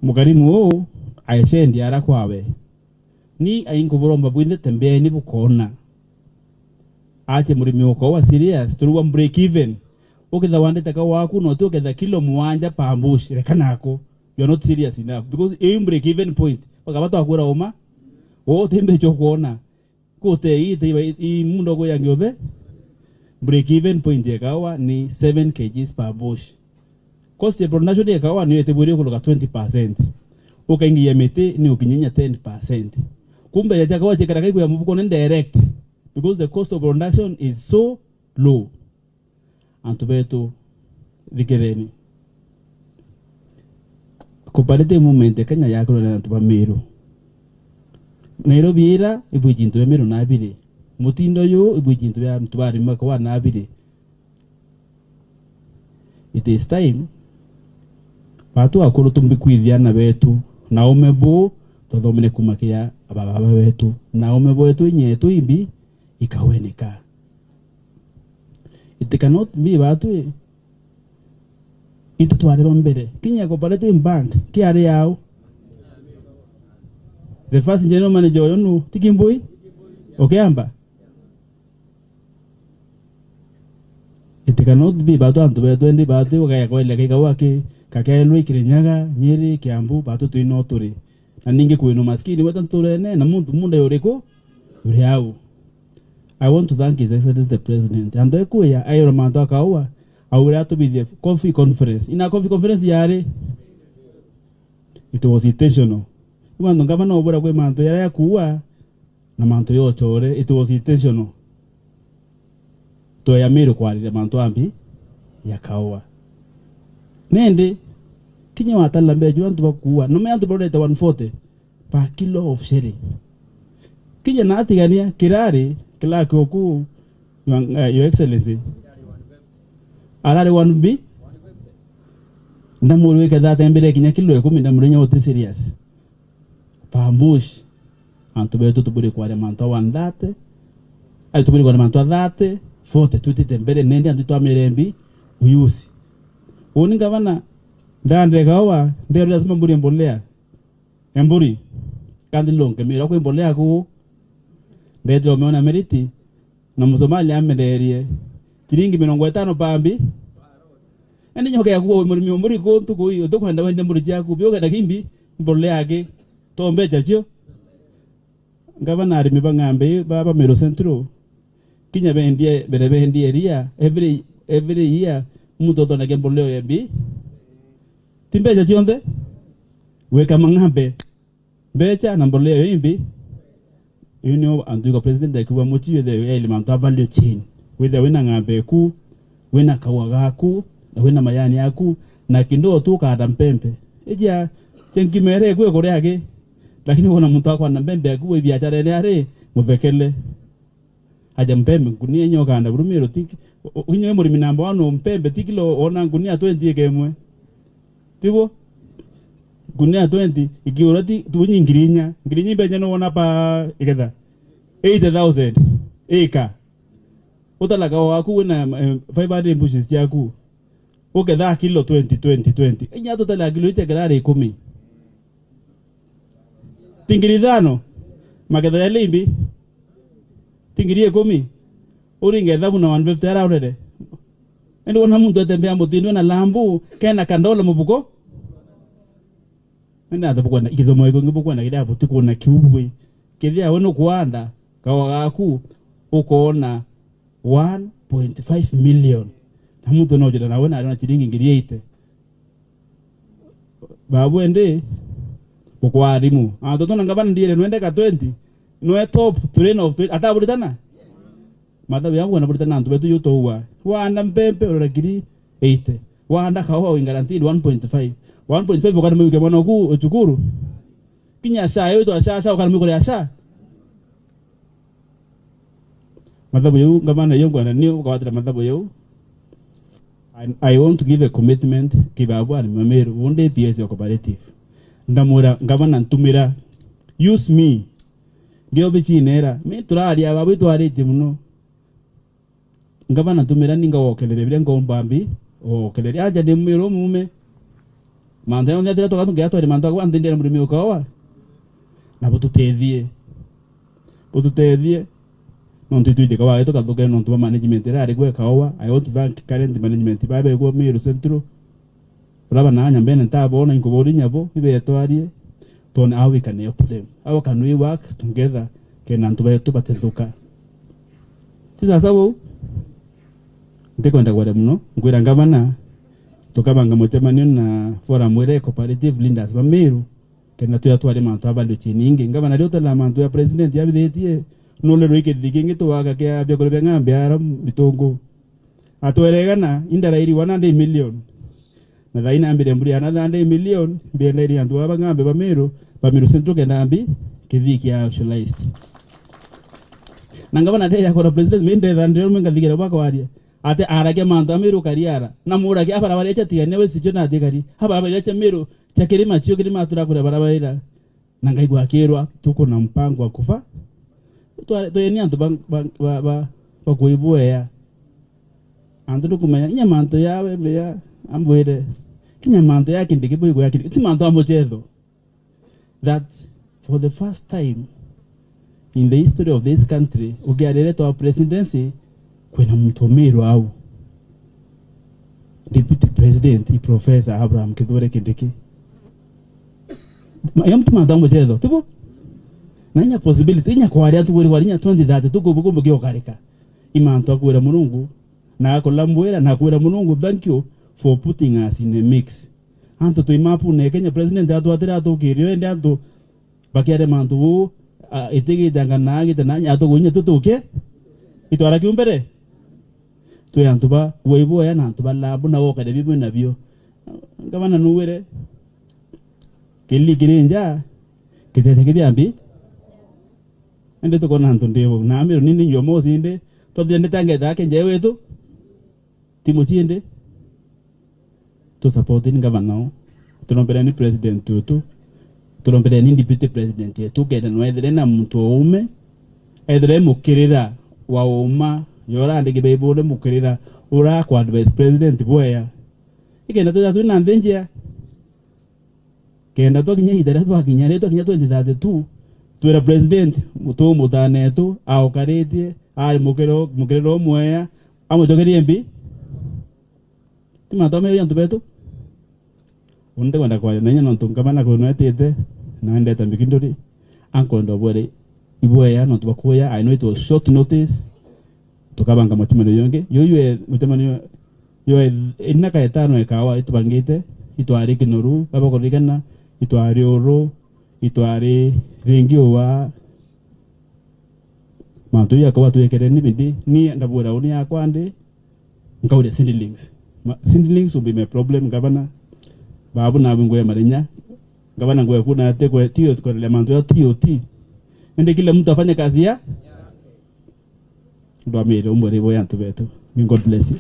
Mukarimu uu aicendi ara kwawe. Ni ainkuburomba bwinthe, tembeeni bukona. Ache murimi uko wa serious, turua break even. Uketha wandite kawa waku, no tu uketha kilo muanja per bush, reka nako. You are not serious enough. Because i break even point. Bakaba twakwira uma. Uu ti mbecha ukwona. Kute i, te iba i, i mundo kuya ngiothe. Break even point ya kawa ni seven kilograms per bush. Cost ya production ya kawa niyo itibwiri kuruka twenty percent. Ukaingia miti ni ukinyinya ten percent. Kumbe ya kawa chikara kaiku ya mubuko ni direct, because the cost of production is so low. Antu betu, thikireni. Cooperative movement ya Kenya yakorwa na antu ba Meru. Nairobi ira ibwiji into bia Meru na biri. Mutindo yu ibwiji into bia antu ba arimi bakwa na biri. It is time batu akuru tumbi kwithia ana betu na ume bu twathomere kuma kia ababa betu, na ume bwetu inyetu imbi ikaweneka. It cannot be batu i Itu twari ba mbere. Kinya Cooperative Bank kiari yau. The first general manager uyu nu, ti Kimbui? Ukiamba? It cannot be batu antu betu endi batu ukaya kweleka ikau aki, kakelwe Kirinyaga, Nyeri, Kiambu, batu twino turi. Na ningi kwina umaskini weta nturene, na muntu munda yuriku? Uri au. I want to thank His Excellency the President. Antu ekuya, airwa mantu akaua, aure atubithie coffee conference. Ina coffee conference yari? It was intentional. Ni mantu ngavana obura kwi mantu yaria akuua, na mantu yochore, it was intentional. Tweya Meru kwariria mantu ambi ya kaua. Nindi, kinya watarira mbeju antu bakuua, nome antu barorete one forty per kilo of shilling. Kinya natigania kirari, clerk oku, Your, eh, Your Excellency, arari one B, ndamuri wiketha atembere kinya kilo ikumi, ndamuri nya uti serious. Pamush, antu betu tuburi kwaria mantu a one thirty, ai, tuburi kwaria mantu a thirty, forty, twitite mbere, nendi antu twamire mbi, uyusi. Uni ngavana, ndandega owa, ndero lazima mburi mbolea. Emburi, kandi lonke mira kwi mbolea ku. Ndetire umeona meriti, na Musomali amenderie. Chiringi mirongo itano pambi. Ende nyoke ya kuwa murimi wa mburi kuntu kui, utukwenda wende mburi ciaku, biuga na kimbi, mbolea aki. To mbecha cio. Ngavana arimi ba ng'ambe baba Meru Central. Kinya bendie, mbere bendie iria, every, every year, muntu athonagia mbolea ya mbi. Ti mbecha cionthe. Weka mang'ambe. Mbecha na mbolea yo imbi. Iu nio antu iko president akiuga muchi withe yaili mantu a value chain. Withe wina ng'ambe eku, wina kaua gaku, na wina mayani yaku, na kindo tu ukanda mpempe. Ejia, chenki mere eku ekore ake. Lakini wona muntu akwanda mpempe yaku wi biacharene ari, muthekele. Aja mpembe, ngunia inya ukanda buru Meru tiki. U-, u-, inya wi murimi namba one o mpembe, ti kilo wona ngunia twenty ika imwe. Tibo? Ngunia twenty, ikiura ti, tu nyi ngiri inya. Ngiri inya mbecha no wona pa iketha? Eighty thousand. Ika. Utalaga waku wina, eh, five hundred bushes ciaku. Uketha kilo twenty, twenty, twenty. Inya tutalaga kilo icha kirari ikumi. Ti ngiri ithano, maketha ya limbi. Ti ngiri ikumi. Uringe ethabu na one fifty araurere. Indi wona muntu atembea mutini na lambu, kena kandola mubuko. Indi athe bukwenda, ikithomo iko ngi bukwenda kiria buti kuona kiu bui. Kithia we nukwanda, kawa gaku, ukona one point five million. Na muntu no jira nawe na chiringi ngiri eighty. Babu indi, ukwa arimu. Antu tuna ngavana ndiere nwende ka twenty. Nwe top train of twenty. Ataburitana? Mathabu yaku anaburitana antu betu yu toua. Wanda mpempe urora ngiri eighty. Wanda kaua win guaranteed one point five. One point five ukana mwike mwana ku uchukuru. Kinya sha yo to sha sha ukana mwikore sha. Mathabu yau, ngavana yau ngwenda ni ukawatira mathabu yau. I, I want to give a commitment ki babu arimi ba Meru, undi P S ya cooperative. Ndamwira, ngavana ntumira, use me. Ndio bichinera. Mi turaria babu itwaritie muno. Ngavana ntumira ni ngagokereria biria ngomba mbi, ogokereria. Aja ndi mwiro mume. Mantu ya nthia tira tugathungira twari mantu akwa nthindira murimi ukawa. Na bututethie. Bututethie. Nontu itwithika wa tukathukira nontu ba management ira ari gwe kawa. I want to thank current management ba begwa Meru Central. Uraba na nyambene ntabona inkubori nyabo, ibetwarie, tone how we can help them. How can we work together, kena antu betu batethuka? Ti sasa bou? Ntikwenda kwaria muno, nkwira ngavana, tukabanga mutemanio na forum ira cooperative leaders ba Meru, kena tuya twari mantu a value chain ingi. Ngavana rio tala mantu ya president yabithitie, nule rwikithiri kingi tuwaka kia biakuria bia ng'ambe ara mitungu. Atweregana, indara iri one hundred million. Na thaina mbire mburi ana thande million, mbire nderi antu baba ngambe ba Meru, ba Meru Central kenda mbi, Kithii kia socialized. Na ngavana ndeya kora president, mi ndetha ndiro mwe ngathigera bakwaria. Ate aragia mantu a Meru kariara. Na muragia abarabara cha tigania we sicho na thigari. Abarabara cha Meru, cha kirima chio kirima turakuria barabara ira. Na ngaigua akirwa, "Tuko na mpango wa kufa." Twa-, tweni antu ba, ba, ba, ba, ba kuibwea. Antu nukumenya, inya mantu ya we meya, ambwire, kinya mantu ya Kindiki bwigwa ya Kindiki, ti mantu a muchetho. That for the first time in the history of this country, ukiarire twa presidency, kwina muntu umirwa au. Deputy President, i Professor Abraham Kithure Kindiki. Ma-, ya mtu mantu a muchetho, tibo? Na inya possibility, inya kwaria tu kwiri kwaria inya twenty thirty, tu kubu kumbu kiokarika. I mantu akwira Murungu, na akulambwira, na akwira Murungu, "Thank you for putting us in the mix." Antu twi mapune Kenya, president atwatire atukirio, ende antu bakiaria mantu uu, a, itigite anga na agite na nya atugunyie tutuke. Itwara kiu mbere. Twi antu ba waibu aya na antu ba labu na wokare bibwe nabio. Ngavana nuwire, kili kiri nja, kitete kithi ambi. Ende tukona antu ndibo. Na amiro nini nyomo sinde, twathia nditangeta ake nje wetu. Ti mucii ndi? Tu support ni gavana u. Turombereni president wetu. Turombereni deputy president yetu. Kenda no ethire na muntu o ume. Ethire mukirira wa uma. Yora andiki Bible mukirira. Ura kwa advice president bwea. Ikenda tuja twina nthi njia. Kenda twakinya ihinda riria twakinya, riria twakinya twenty thirty-two, twira president, mutu mutanetu, aukaritie, ari mukiro, mukiriro umwea, amwicokerie mbi. Ti mantu ameri antu betu. Uni ndikwenda kwaria na inya nontu ngavana kwinwetite, na ndeta mbikinduri, ankwenda ubwere ibwea nontu bakuya, I know it was short notice, tukabanga mucemanio yongi. Yuyu e mucemanio yo e-, ina ka etano ekawa itubangite, itwari Kinoru, baba kuririkana, itwari Uru, itwari ringi uwa. Mantu ya kwa twekere ni bindi, ni ndabwira uni yakwa ndi, nkauria seedlings. Ma-, seedlings will be my problem, gavana. Babu na ngwe marinya. Gavana ngwe kuna ate kwe T O T, kuendelea mantu ya T O T. Ende kila mtu afanye kazi ya Ndwamire umwe ribo ya antu betu. May God bless you.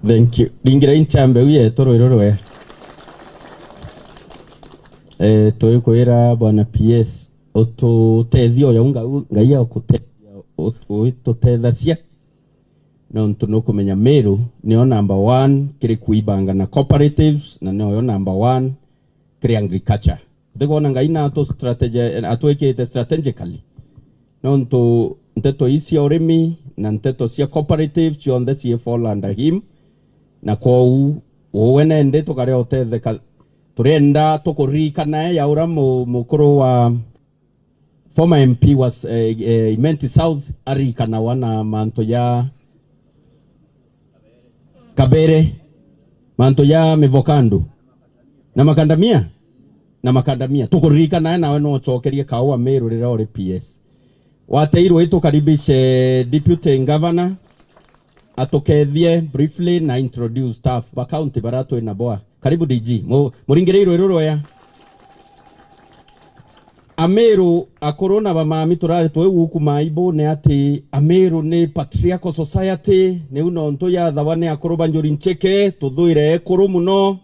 Thank you. Ringira inchambe uye toro iro rwe. Eh, tuikwira Bwana P S, ututethia uyo nga-, Ngai agutethia, ut-, uitutethacia. Nontu nukumenya Meru niyo number one kiri kuibanga na cooperatives, na niyo number one kiri agriculture. Ndigona Ngai na atu strategy, atwikite strategically. Nontu nteto ii cia urimi na nteto cia cooperative cionthe cii fall under him, na kwou uwe nende tukaria utetheka. Turenda tukuririkana ya ura mu-, mukuru wa former M P was, eh, eh, Imenti South aririkanagwa na mantu ya Kabere, mantu ya mivokando na makandamia, na makandamia. Tukuririkana nawe no ucokerie kaua Meru riria uri P S. Wateirwe itukaribishe Deputy Governor atukethie briefly na introduce staff ba county bara twina boa. Karibu D G. Mu-, muringiriirwe ruru rwea. Ameru akuru na bamami turari twi guku maibu ni ati Ameru ni patriarchal society, niu nontu yathawa ni akuru ba Njuri Ncheke, tuthuire ekuru muno,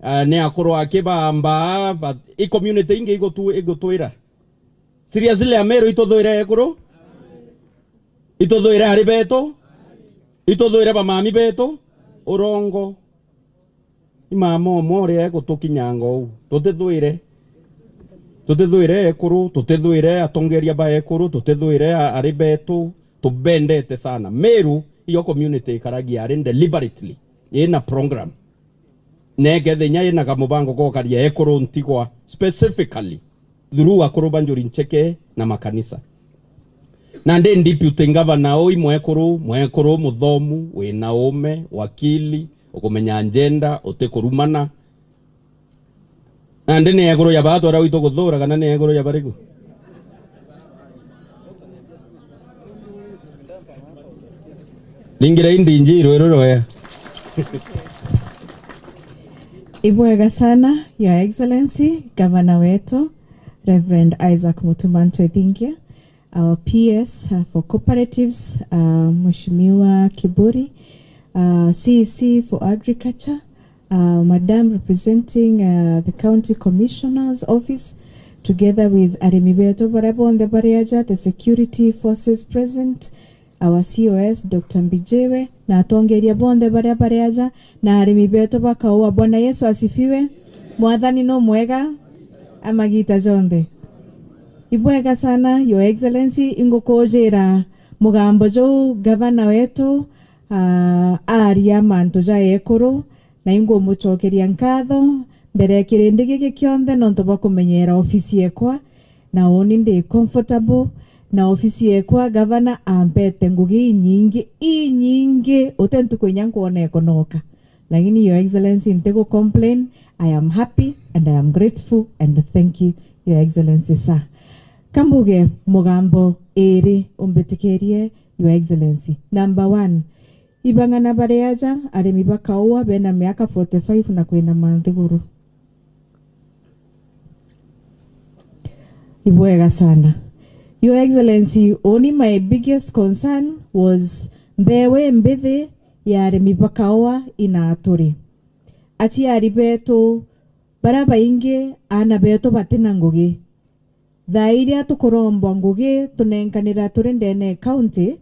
ah, ni akuru aki baamba, but i community ingi igutu-, igutwira. Seriously, Ameru ituthuire ekuru? Ituthuire ari betu? Ituthuire bamami betu? Urongo. I mama umwe uria egutukinyanga uu. Tutithwire. Tutithwire ekuru, tutithwire atongeria ba ekuru, tutithwire a-, ari betu, tubendete sana. Meru, iyo community ikaragia ari deliberately, ina program. Na ikethia inya ina kamubango gokaria ekuru ntigwa, specifically. Through akuru ba Njuri Ncheke na makanisa. Nandi deputy governor uu i mwekuru, mwekuru muthomu, wina uume, wakili, ukumenya njenda, utikurumana. Nandi ni ekuru ya baa twara witu kuthura kana ni ekuru ya bariku? Ingira indi inji irwe rurwea. Ibwega sana, Your Excellency, Gavana wetu, Reverend Isaac Mutuma Ntwethingia, our P S, uh, for cooperatives, uh, Mheshimiwa Kiburi, uh, C E C for agriculture, uh, Madam representing, uh, the County Commissioner's Office, together with arimi betu baria bonthe bari aja, the security forces present, our C O S, Doctor Mbijiwe, na atongeria bonthe baria bari aja, na arimi betu ba kaua. Bwana Yesu asifiwe. Mwathani no mwega amagita jonthe. Ibwega sana, Your Excellency, ingukujira mugambo juu gavana wetu, ah, aaria mantu ja ekuru, na ingumucokeria nkatho mbere ya kirindi giki kionthe nontu bwa kumenyera ofisi yekwa, na uni ndi comfortable na ofisi yekwa. Gavana ampete ngugi inyingi, inyingi, uti ntuku inya nkwona ikonoka. Lakini, Your Excellency, ntigu complain. I am happy and I am grateful and thank you, Your Excellency, sir. Kambuge mugambo iri umbitikirie, Your Excellency. Number one, ibang'ana bari aja, arimi ba kaua bena miaka forty-five na kwinama nthiguru. Ibwega sana. Your Excellency, uni my biggest concern was mbewe mbithi ya arimi ba kaua ina aturi. Aciari betu baria baingi, aana betu batina ngugi. Thaa iria tukurombwa ngugi tunenkanira turi ndene ya county,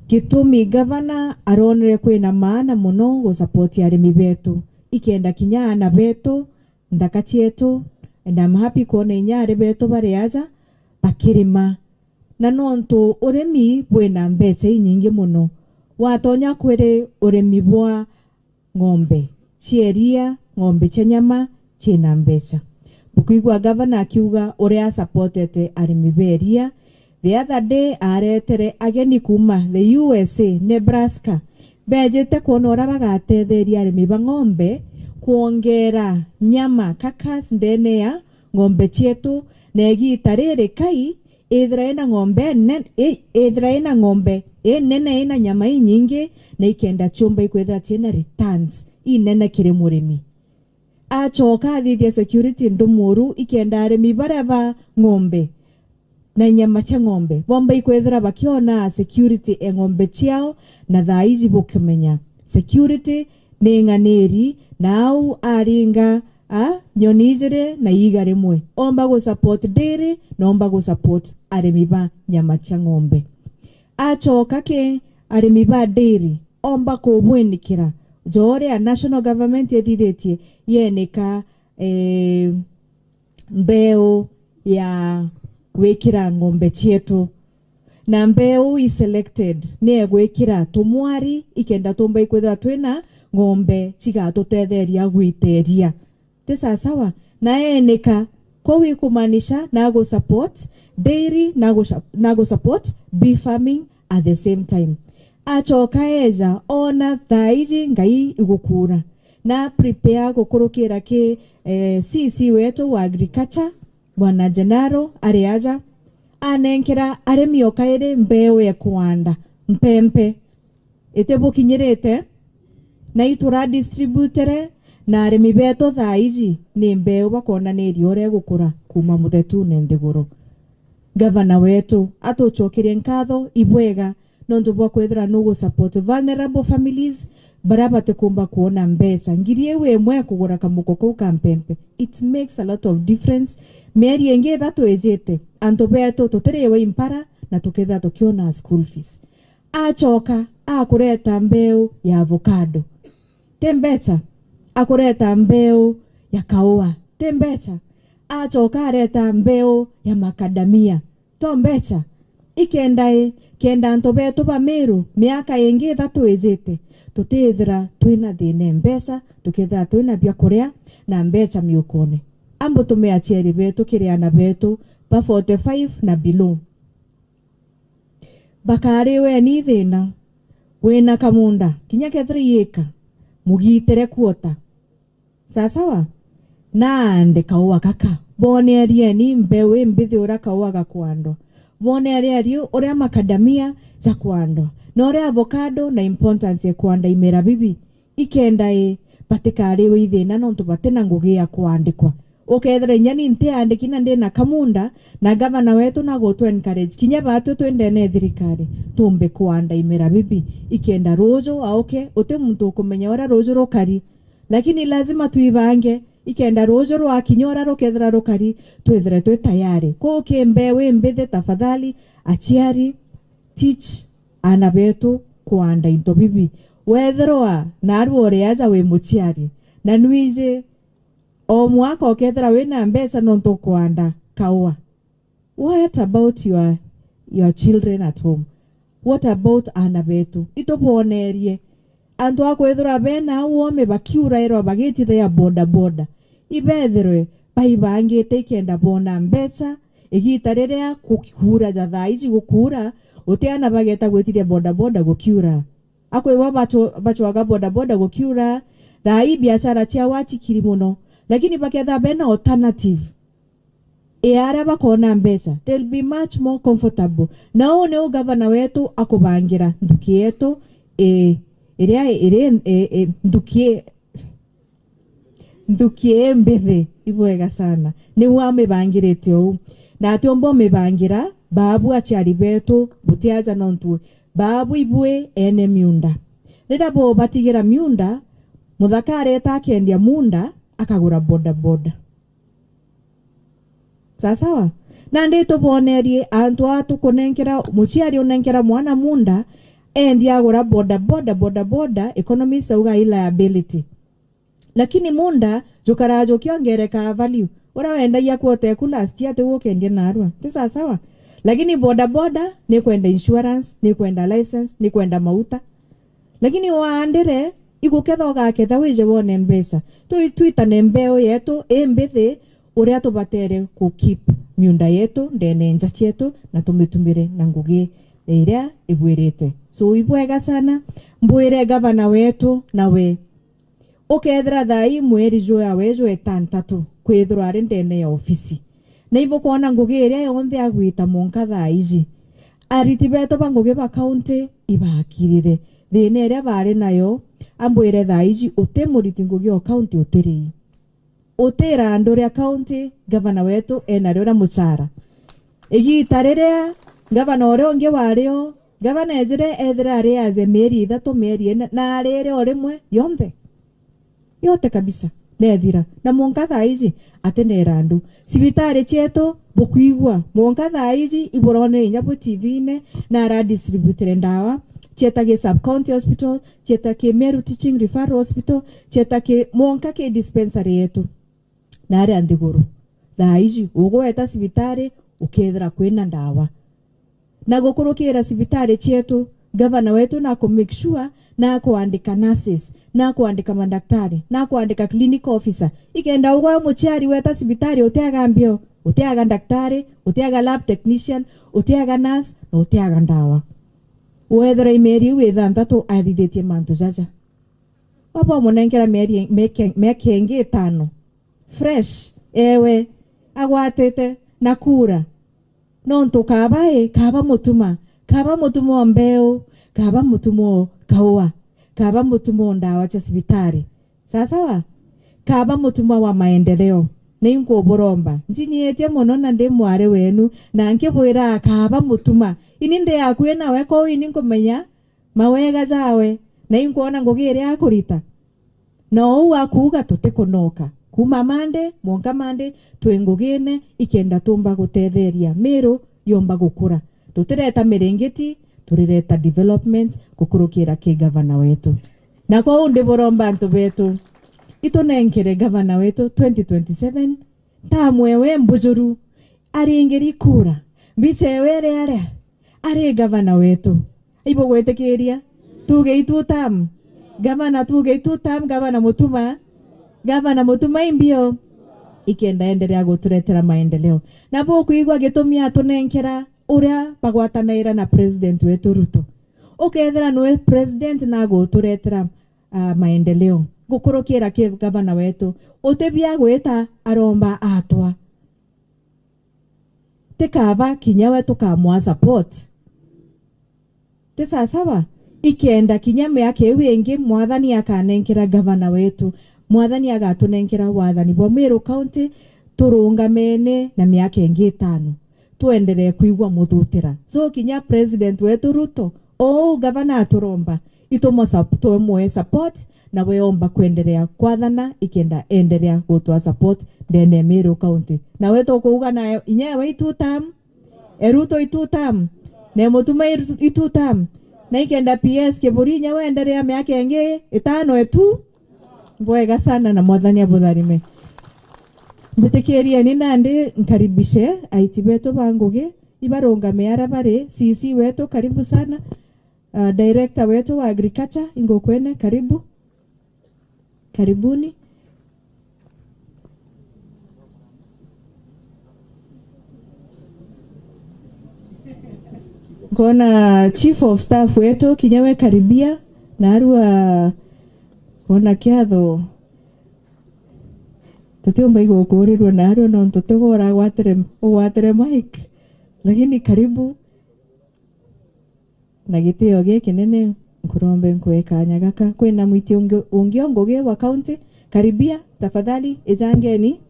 gitumi gavana aronere kwina maana mono gusupport arimi betu, ikenda kinya aana betu, nthaka cietu, and I'm happy kwona inya ari betu bari aja bakirima. Na nontu urimi bwina mbeca inyingi mono, watonya kwiri urimi bwa ng'ombe cia iria, ng'ombe cia nyama, ciina mbeca. Bukwigua gavana akiuga uria asupportete arimi ba iria. The other day aretere ageni kuuma the U S A, Nebraska, bejite kwona uria bagatetheria arimi ba ng'ombe kwongera nyama, carcass, ndene ya ng'ombe cietu, na igita riri kai ithira ina ng'ombe nen-, i-, ithira ina ng'ombe inene ina nyama inyingi, na ikenda ciumba ikwithira ciina returns inene kiri murimi. Acoka athithia security ndumuru ikenda arimi baria ba ng'ombe na nyama cia ng'ombe bomba ikwithira bakiona security e ng'ombe ciao, na thaa iji bukimenya security ni ng'aniri, na au aringa a nyoni ijiri na iiga rimwe, omba gusupport dairy na omba gusupport arimi ba nyama cia ng'ombe. Acoka ki arimi ba dairy, omba kubwinikira, jo uria national government ithithitie yenika, eh, mbeu ya gwikira ng'ombe cietu. Na mbeu i selected ni egwikira tumwari ikenda tumba ikwithira twina ng'ombe cigatutetheria gwiteria. Ti sasawa? Na enika, kwou ikumaanisha na gusupport dairy, na gusa-, na gusupport bee farming at the same time. Acoka eja, ona thaa iji ngai igukura. Na prepare gukurukira ki, eh, C C wetu wa agriculture, Bwana Gennaro, ari aja, anenkera arimi o kairi mbeu ya kuanda, mpempe. Itibukinyirite, na itura distributere, na arimi betu thaa iji ni mbeu bakonaniria uria igukura kuuma muthetune nthiguru. Gavana wetu, atucokerie nkatho ibwega nontu bwa kwithira nugu support vulnerable families, baria batikumba kwona mbeca. Ngiri iu imwe ya kugura kamuko kau ka mpempe, it makes a lot of difference. Mieri ingi ithatu ijite, antu betu tutiriwa impara na tukethira tukiona school fees. Acoka akureta mbeu ya avocado, ti mbeca. Akureta mbeu ya kaua, ti mbeca. Acoka areta mbeu ya macadamia, to mbeca. Ikenda i, kenda antu betu ba Meru miaka ingi ithatu ijite, tutithira twina thina e mbeca, tukethira twina bia kuria na mbeca miukone. Ambutume aciari betu kiri aana betu ba forty-five na below. Bakariwe ni thina. Wina kamunda, kinya kethira i ika, mugitire quarter. Sasawa? Naande kaua gaka. Bonerieni mbeu imbithi uria kaua gakwandwa. Bonerieni uria macadamia jakwandwa. Na uria avocado na importance ya kuanda imera bibi, ikenda i batikariwe i thina nontu batina ngugi ya kuandikwa. Ukethira inya ni ntiandiki na ndina kamunda, na gavana wetu nagutu encourage kinya batwi twi ndene ya thirikari, tumbe kuanda imera bibi, ikenda ruju auke, uti muntu ukumenya uria ruju rukari. Lakini lazima twibange, ikenda ruju rwakinya uria rukethira rukari, twithire twi tayari. Kuu ki mbeu imbithi, tafadhali, aciari, teach aana betu kuanda into bibi. Wethirwa naarua uri aja wi muciari, na nwiji o mwaka ukethira wina mbeca nontu ukuanda kaua. What about your, your children at home? What about aana betu? Itubonerie. Antu a kwithirwa bena au ome bakiurairwa bagitithia boda boda, ibethirwe baibangite ikenda boona mbeca. Igita riria ku-, kuura ja thaa iji gukuura, uti aana bageta gwitithia boda boda gukiura. Akwigwa bachu-, bachwaga boda boda gukiura, thaa ii biashara ciao achikiri mono, lakini bakethira bena alternative ya aria bakoona mbeca, they'll be much more comfortable. Na uu niu gavana wetu akubangira nthuki yetu, i-, iria iri, i-, i-, nthuki, nthuki ii mbithi. Ibwega sana. Niu amibangirite uu. Na atiumba umibangira, baabu aciari betu, butiaja nontu baabu ibui ene miunda. Riria bubatigira miunda, muthaka areta akendia munda, akagura boda boda. Sasawa? Nandi tubonerie antu aa tukunenkera, muciari unenkera mwana munda, endia agura boda boda, boda boda, economist auga i liability. Lakini munda, jukara jukiongereka value. Uria wendagia kwoteku last year, tiwe ukendia narua. Ti sasawa? Lakini boda boda, nikwenda insurance, nikwenda license, nikwenda mauta. Lakini waandire, iguketha ugaketha wije wone mbeca. Twi-, twitane mbeu yetu i mbithi, uria tubatere ku keep miunda yetu ndene nja cietu, na tumitumire na ngugi iria ibwirite. So, ibwega sana, mbwire gavana wetu nawe, ukethira thaa ii mweri jwa weju etantatu kwithirwa ari ndene ya ofisi, na ibukwona ngugi iria yonthe agwita mwanka thaa iji. Ariti betu ba ngugi ba kaunti ibakirire thina iria bari nayo, ambwire thaa iji uti muriti ngugi o kaunti utirii. Uti irandu ria kaunti gavana wetu enario ria muchara. Igita riria gavana uria ungi wario, gavana ejire ethire ariaje mieri ithatu, mieri ina, na arire o rimwe yonthe. Yote kabisa, nethira. Na mwanka thaa iji, ati na irandu. Cibitari cietu, bukwigua, mwanka thaa iji, iburonere inya bwi T V-ine, na aradistributire ndawa, cieta ki sub-county hospital, cieta ki Meru Teaching Referral Hospital, cieta ki, mwanka ki dispensary yetu. Na aria nthiguru. Thaa iji, ugweta cibitari, ukethira kwina ndawa. Na gukurukira cibitari cietu, gavana wetu na ku make sure na akuandika nurses, na akuandika madaktari, na akuandika clinical officer. Ikenda ugwe muciari weta cibitari utiaga mbio, utiaga daktari, utiaga lab technician, utiaga nurse, na utiaga ndawa. Wethira i mieri iu ithanthatu athithitie mantu jaja. Waba umunenkera mieri, mieke-, miaka ingi itano. Fresh, ewe, agwatite na kura. Nontu kaba i, kaba mutuma, kaba mutuma o mbeu, kaba mutuma o kaua, kaba mutuma o ndawa cia cibitari. Sasawa? Kaba mutuma wa maendeleo. Na inkuburomba. Njinyiitie mono na ndi mwari wenu, na nkibwira kaba mutuma. Ini ndi akui nawe, kou ini nkumenya mawega jawe, na inkwona ngugi iria akurita. Na uu akuuga tutikunoka. Kuuma Monday, mwanka Monday, twi ngugine, ikenda tuumba gutetheria Miru yomba gukura. Tutireta miringiti, turireta development gukurukira ki gavana wetu. Na kwou ndiburomba antu betu, itunenkere gavana wetu twenty twenty-seven, tamu ewe mbujuru, aringiri kura, mbica ewe iri aria, ari gavana wetu. Ibugwitikiria? Tugei tu tam. Gavana, tugei tu tam, gavana Mutuma. Gavana Mutuma imbio. Ikenda endelea guturetera maendeleo. Na bukwigua gitumi atunenkera uria bagwatanaira na president wetu Ruto. Ukethira niwe president na aguturetera, ah, maendeleo. Gukurukira ki gavana wetu, utibia gwita aromba atwa. Tikaba kinya we tukamwa support. Ti sawa sawa? Ikenda kinya miaka iu ingi, Mwathani akanenkera gavana wetu, Mwathani agatunenkera wathani bwa Meru County, turungamene na miaka ingi itano, twenderee kwigua muthutira. So kinya President wetu Ruto, ou gavana aturomba, itumwe sup-, tumwe support, na we omba kwenderea kwathana, ikenda enderea gutwa support ndene ya Meru County. Na we tukuuga nayo, inya ewe i two term, e Ruto i two term, na e Mutuma i, i two term, na ikenda P S Kiburi inya wenderea miaka ingi itano e tu. Bwega sana na Mwathani abutharime. Mbitikirieni nandi nkaribishe aiti betu ba ngugi ibarungame ara bari, C C wetu, karibu sana. Uh, director wetu wa agriculture, ingukwene, karibu. Karibuni. Nkona chief of staff wetu kinya we karibia, narua kona kiatho. Tutiumba igukurirua narua nontu tigwe uragwatire, ugwatire mic, lakini karibu. Na gitio gikinene, nkurombe nkwe kanya gaka. Kwina mwiti ungi, ungi o ngugi wa county? Karibia, tafadhali, ijangeni.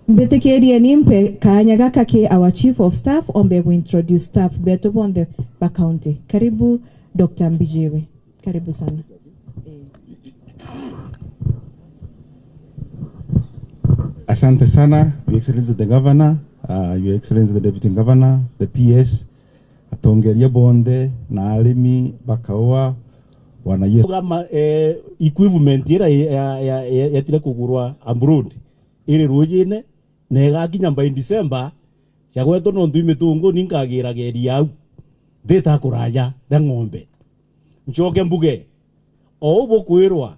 Mbitikirieni mpe kanya gaka ki our chief of staff, ombe gu introduce staff betu bonthe ba county. Karibu, Doctor Mbijiwe. Karibu sana. Asante sana, Your Excellency the Governor, uh, Your Excellency the Deputy Governor, the P S, atongeria bonthe, na arimi ba kaua, wana Yesu. Kama, eh, equipment ira ya, ya, ya, yetire kugurwa abroad, iri rujine, na igakinya by December, cia gwetwa nontu i mitungu, ni nkagiraga iria au. Ndita kuraja ria ng'ombe. Ncoke mbuge, o u bukwirwa,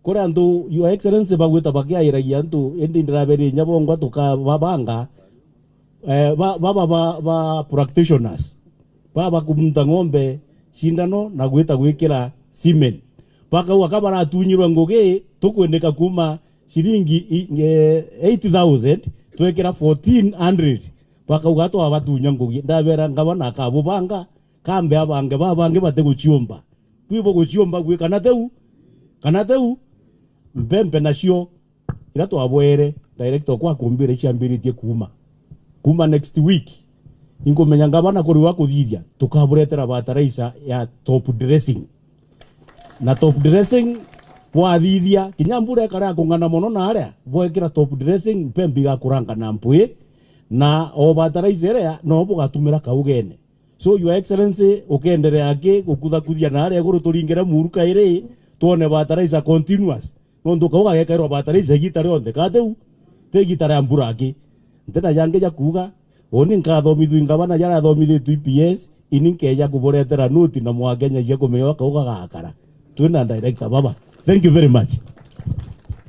kuri antu, Your Excellency, bagwita bakiairagia antu, indi ndiraberi inya bongwa tukababanga, eh, ba, baba ba, ba practitioners, baba bakumunta ng'ombe cindano na gwita gwikira semen. Bakauga ka baratunyirwe ngugi, tukwindika kuma ciringi i, eh, eight thousand, twekira fourteen hundred. Bakauga twabatunya ngugi. Ndabera ngavana akabubanga, kambe abange babangi batiguciumba. Bwi buguciumba bwi kana tiu? Kana tiu? Mpempe nacio, ira twabwere, director okwa akumbire iciambiritie kuuma. Kuuma next week, inkumenya ngavana kuri wa kuthithia, tukaburetera fertilizer ya top dressing. Na top dressing bwathithia, kinya mbura ikara ya kung'ana mono na aria, bwekira top dressing, mpempe igakuranga na mpwi, na o fertilizer iria, no bugatumira kaugene. So, Your Excellency, ukenderea aki gukuthakuthia na aria iguru turingire muru kairi, twone fertilizer continuous. Nontu kau gagekairwa fertilizer igita rionthe, ka tiu? Ti igita ria mbura aki. Ntina jangi ja kuuga, uni nkathomithua i ngavana jaria athomithitie i P S, ini nkeja kuburetera noti na mwakenyagia kumenya kau gagakara. Twina director baba. Thank you very much.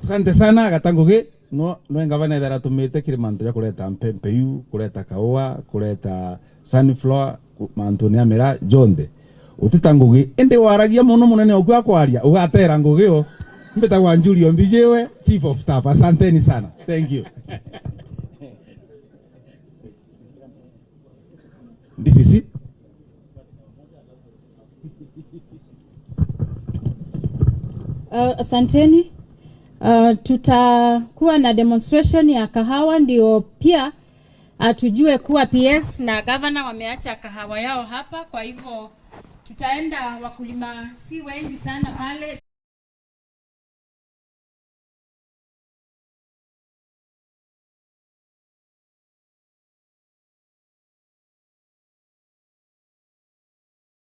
Asante sana, Gatangugi. No, no ngavana ethera atumite kiri mantu ja kureta mpempe iu, kureta kaua, kureta sunflower, ku-, mantu ni amera jonthe. Utita ngugi, indi waragia mono munene oku akwaria, ugatera ngugi o. Mbitagwa Njuri o Mbijiwe, Chief of Staff. Asanteni sana. Thank you. D C C. Uh, asanteni. Uh, tutakuwa na demonstration ya kahawa, ndio pia, uh, tujue kuwa P S na gavana wameacha kahawa yao hapa, kwa hivyo tutaenda, wakulima si wengi sana pale.